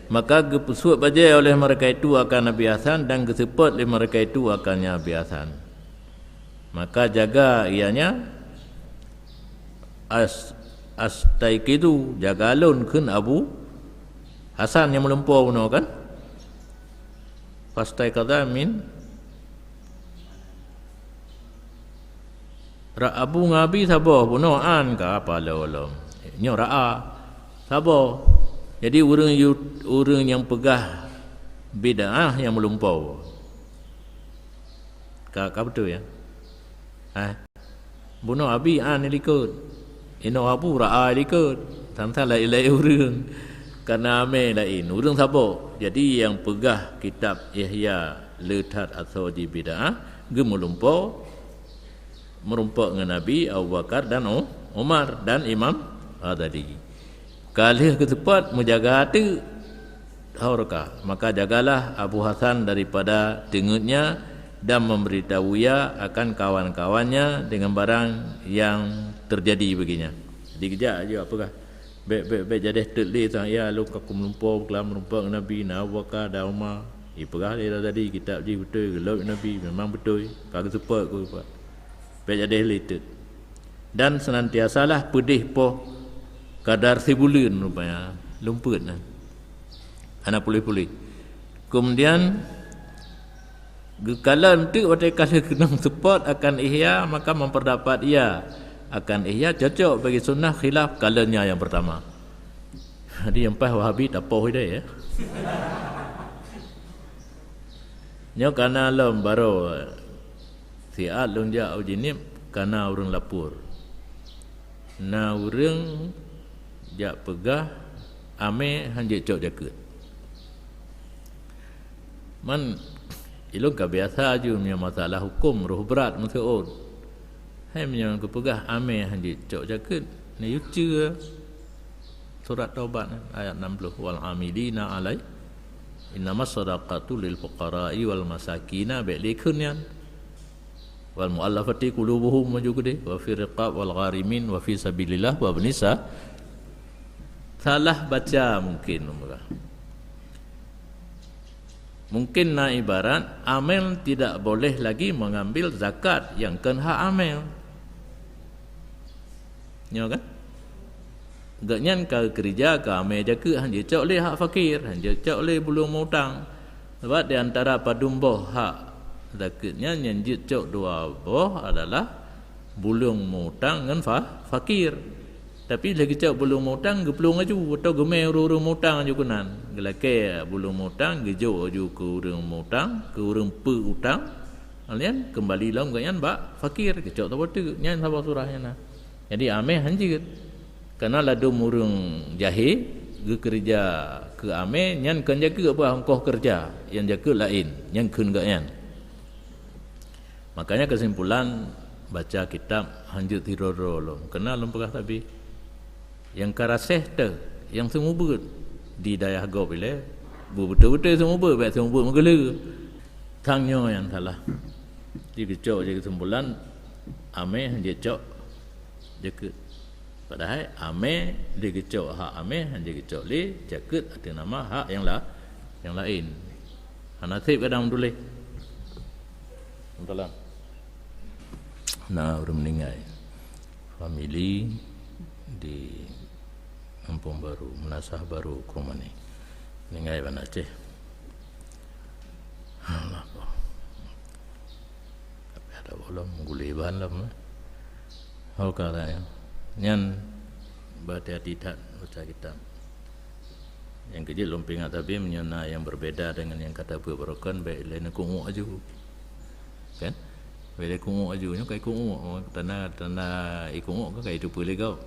Maka geupeusuet bajée oleh mereka itu akan Abi Hasan dan geuseupôt lé mereka itu akannya Abi Hasan. Maka jaga ianya as-, astaiqidu, jaga lôn kheun Abu Hasan nyang meulumpoe bunoe kan? Fastaiqadha min Ra-, Abu ngon Abi saboh bunoe an ka apa lom. Nyoe ra'a saboh. Jadi ureuëng yu-, ureuëng nyang peugah bid'ah nyang meulumpoe. Ka, ka beutôi ya? Ha? Bunoe Abi an likot. Inoe Abu ra'a likot. Tantang laén-laén ureuëng. Kana amé laén. Ureuëng saboh. Jadi nyang peugah kitab Ihya le that asoe jih bid'ah, geumeulumpoe meurumpok ngon Nabi, Abu Bakar dan U-, Umar dan Imam Ghazali. Ka lheueh geuseupôt meujaga teuk horka, maka jagalah Abu Hasan daripada teungeutnya dan memberitahu ia akan kawan-kawannya dengan barang yang terjadi baginya. Jadi geujak aju peugah, "Bék, bék, bék jadeh teuk lé sang ya lôn ka kumeulumpoe beukeulawan meurumpok ngon Nabi, na Abu Bakar dan Umar." Ipeugah lé Ghazali kitab jih beutôi, geulot Nabi memang beutôi, ka geuseupôt ku. Bék jadeh lé teuk. Dan senantiasalah peudeh poh kadar sibuleuen rupanya, lumpeuet nyan. Hana puléh-puléh. Kemudian, geukalon teuk watée ka lheueh keunong seupôt akan Ihya, maka memperdapat ia akan Ihya cocok bagi sunnah khilaf kalonnya yang pertama. Jadi, nyang paih Wahabi tapoh idai, ya. Nyoe kana lom baroe siat lôn jak u Jeunieb, kana ureuëng lapor. Na ureuëng jak peugah amé han jeuet cok jakeuet. Man, ilôn ka biasa aju meunyoe masalah huköm roh brat meuseuôt. Hai meunyoe geupeugah amé han jeuet cok jakeuet, neuyue ceue. Surat Taubat nyan, ayat enam puluh, "Wal amilina alai, innamas shadaqatu lil fuqara'i wal masakina," bék likheun nyan. "Wal mu'allafati qulubuhum," maju keudeh, "wa fi riqab wal gharimin wa fi sabilillah wa bnisa." Salah baca mungkin. Mungkin na ibarat, amil tidak boleh lagi mengambil zakat yang kön hak amil. Nyoe kan? Gobnyan ka keurija keu amé jakeuet han jeuet cok lé hak fakir, han jeuet cok lé bulong mutang. Sabab di antara padum boh hak zakeuet nyan nyang jeuet cok dua boh adalah bulong mutang ngon fa-, fakir. Tapi lheueh geucok bulong mutang geuplueng aju atau geumé ureuëng-ureuëng mutang aju keunan. Geulakée bulong mutang geujok aju keu ureuëng mutang, keu ureuëng peu utang. Laén keumbali lom gobnyan bak fakir, geucok saboh teuk. Nyan saboh surah nyan na. Jadi amé han jeuet. Kana ladum ureuëng jahé geukeurija keu amé nyan kon jakeuet bah ongkoh keureuja, nyang jakeuet laén, nyan kheun gobnyan. Makanya keusimpulan baca kitab han jeuet sidroe-droe lom. Kana lôn peugah sabe, nyang ka raseh teuh, nyang seumeubeuet di dayah gob ilée, beubeutôi-beutôi seumeubeuet, bék seumeubeuet meugeuleu. Tang nyoe nyang salah. Jigeucok jih keusimpulan, amé han jeuet cok jakeuet. Padahai amé lé geucok hak amé, han jeuet geucok lé jakeuet ateueh nama hak nyang la-, nyang laén. Hana sép kadang meutuléh. Beutôi lah. Na ureuëng meuninggai. Famili di Kampung Baru, Meunasah Baru, Krueng Mané. Meuninggai ban Aceh. Allah. Tapi ada ulôn gulé ban lom, eh. Ho ka raya. Nyan berhati-hati that baca kitab. Nyang keujeuet lôn peuingat sabe, meunyoe na nyang berbeda dengan nyang ka tabeuet baroe kan, bék lé neukungok aju. Kan? Bék lé kungok aju, nyoe ka ikungok. Tanda, tanda ikungok kan ka iteupeue lé gob.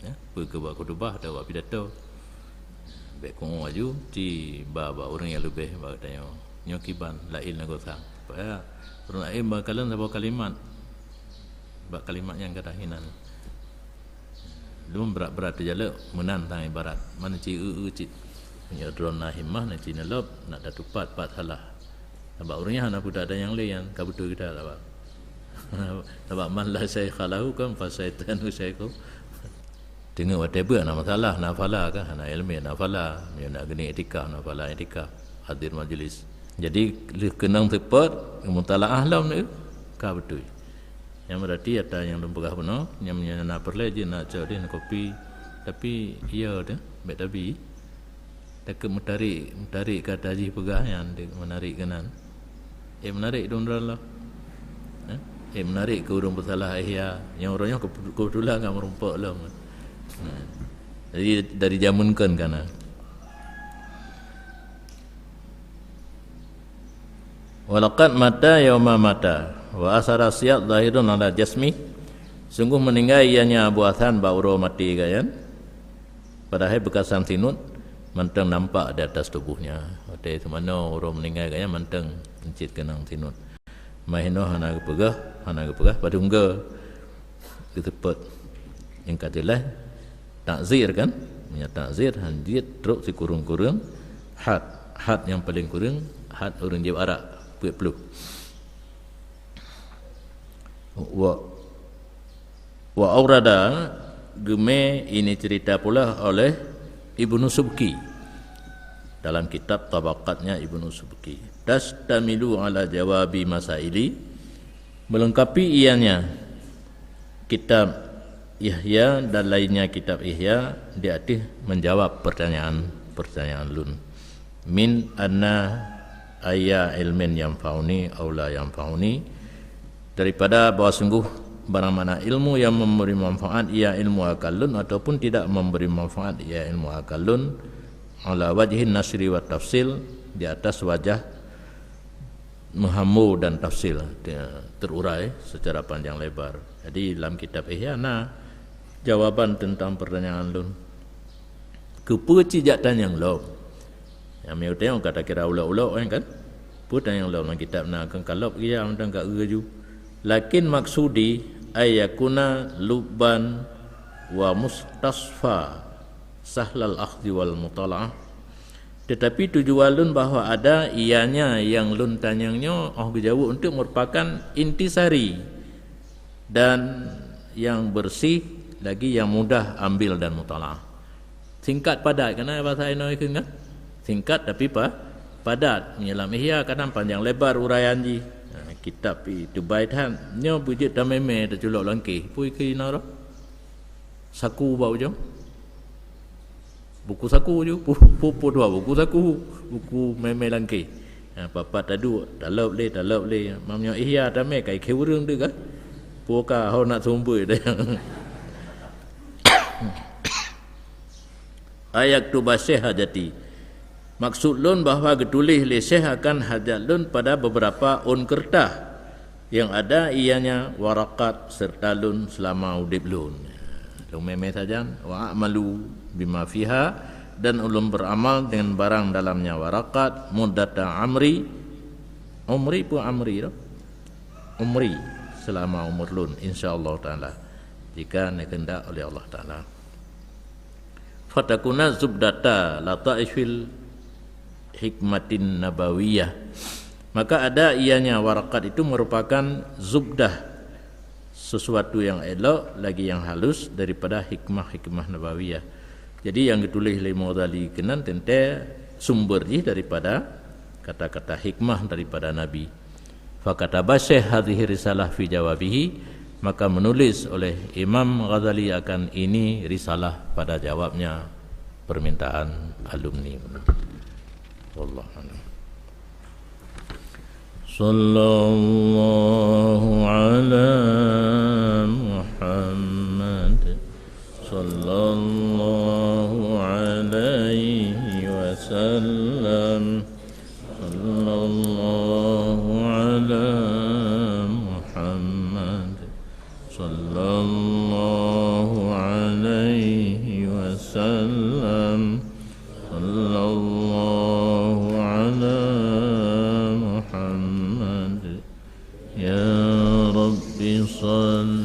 Ya, peu keu bak khutubah atau bak pidato. Bék kungok aju, ci ba bak ureuëng nyang leubeh bak geutanyoe. Nyoe kiban, laén lagoe sang. Supaya ureuëng laén beukalon saboh kalimat. Bak kalimat nyang ka tahinan. Lom brat-brat teujalok meunan tang ibarat. Mana ci eu-eu cit. Meunyoe droe na himmah na ci neulop, nak tatupat pat salah. Sabab ureuëng nyan hana peue that nyang lé nyan ka beutôi geutanyoe sabab. Sabab man la syaikha lahu kan fa syaitanu syaikhu. Teungoh watée beuet na masalah, na phala kah, na ilmu na phala, meunyoe na geuneuk iktikaf, na phala iktikaf, hadir majlis. Jadi lheueh keunong seupôt, mutalaah lom neu ka beutôi. Nyang berarti ata nyang lôn peugah bunoe, nyang meunyoe na peureulée jeuet na cok deh na kopi, tapi iya teuh bèk tabi. Takot meutarék, meutarék kata jih peugah nyan dek menarék keunan. Eh, menarék dum droe lom. Eh, eh, menarék keu ureuëng peusalah ihya. Nyang uroe nyoe keubetulan ka meurumpok lom. Nah. Jadi dari jameun kon kana. Walaqad mata yauma mata wa asara siyat zahirun ala jasmi. Sungguh meuninggai ianya Abu Hasan bak uroe maté gobnyan. Padahai beukasan sinut mantong nampak di atas tubuhnya. Watée teumanoe uroe meuninggai gobnyan mantong cit keunong sinut. Meuhinoe hana geupeugah, hana geupeugah padum goe geuteupot. Nyang ka jeulaih takzir kan? Meunyoe takzir han jeuet trok sikureueng-kureueng had. Had nyang paleng kureueng had ureuëng jieb arak peuet ploh. Wa Wa aurada geumé ini cerita pula oleh Ibnu Subki dalam kitab Tabaqatnya Ibnu Subki. Tastamilu ala jawabi masaili, melengkapi ianya kitab Ihya dan lainnya kitab Ihya di ateueh menjawab pertanyaan-pertanyaan lun. Min anna ayya ilmin yanfa'uni aw la yanfa'uni, daripada bahwa sungguh barang mana ilmu yang memberi manfaat ia ilmu akal lun ataupun tidak memberi manfaat ia ilmu akal lun, ala wajhin nasri wa tafsil, di atas wajah meuhambo dan tafsil, te-, terurai secara panjang lebar. Jadi dalam kitab Ihya na jawaban tentang pertanyaan lun. Keupeue cit jak tanyong lom? Nyang meunyoe tanyong ka takira ulok-ulok kan? Peue tanyong lom lam kitab na keu kalop iya mantong ka eu laju. Lakin maksudi ay yakuna lubban wa mustasfa sahlal akhdhi wal mutalaah. Tetapi tujuan lôn bahwa ada ianya yang lôn tanyong nyoe óh geujaweueb untuk merupakan intisari dan yang bersih lagi yang mudah ambil dan mutalaah. Singkat padat, kana bahasa inoe kheun kan? Singkat tapi pa, padat. Meunyoe lam Ihya kadang panjang lebar uraian jih. Ha, kitab itu baik han. Nyoe beujeuet tamé-mé taculok langkeh. Pui keu inoe roh? Saku bak ujong. Buku saku ju. Pu-, pu-, pu dua buku saku. Buku mémé langkeh. Ha, papat taduek, talop lé, talop lé. Mam nyoe Ihya tamé kai khé ureuëng tu kan. Puka ho nak sumber dah. Ayaktuba Syekh hajati. Maksud lôn bahwa geutuléh lé Syekh akan hajat lôn pada beberapa ôn keureutas yang ada ianya warakat serta lôn selama udeb lôn. Lôn mémé sajan, wa a'malu bima fiha, dan ulôn beramal dengan barang dalamnya warakat muddata amri, umri pun amri tu, umri, selama umur lôn, insya Allah Taala, jika dikehendak oleh Allah Taala. Fatakuna zubdata lataifil hikmatin nabawiyah. Maka ada ianya warakat itu merupakan zubdah, sesuatu yang elok lagi yang halus daripada hikmah-hikmah nabawiyah. Jadi yang ditulis oleh Imam Ghazali keunan teuntée sumber jih daripada kata-kata hikmah daripada Nabi. Fakataba Syekh hadhihi risalah fi jawabihi, maka menulis oleh Imam Ghazali akan ini risalah pada jawabnya permintaan alumni. Wallahu a'lam. Sallallahu ala Muhammad. Sallallahu alaihi wasallam. Sallallahu ala Muhammad. Sallallahu alaihi wasallam. Sallallahu ala Muhammad. Ya Rabbi salli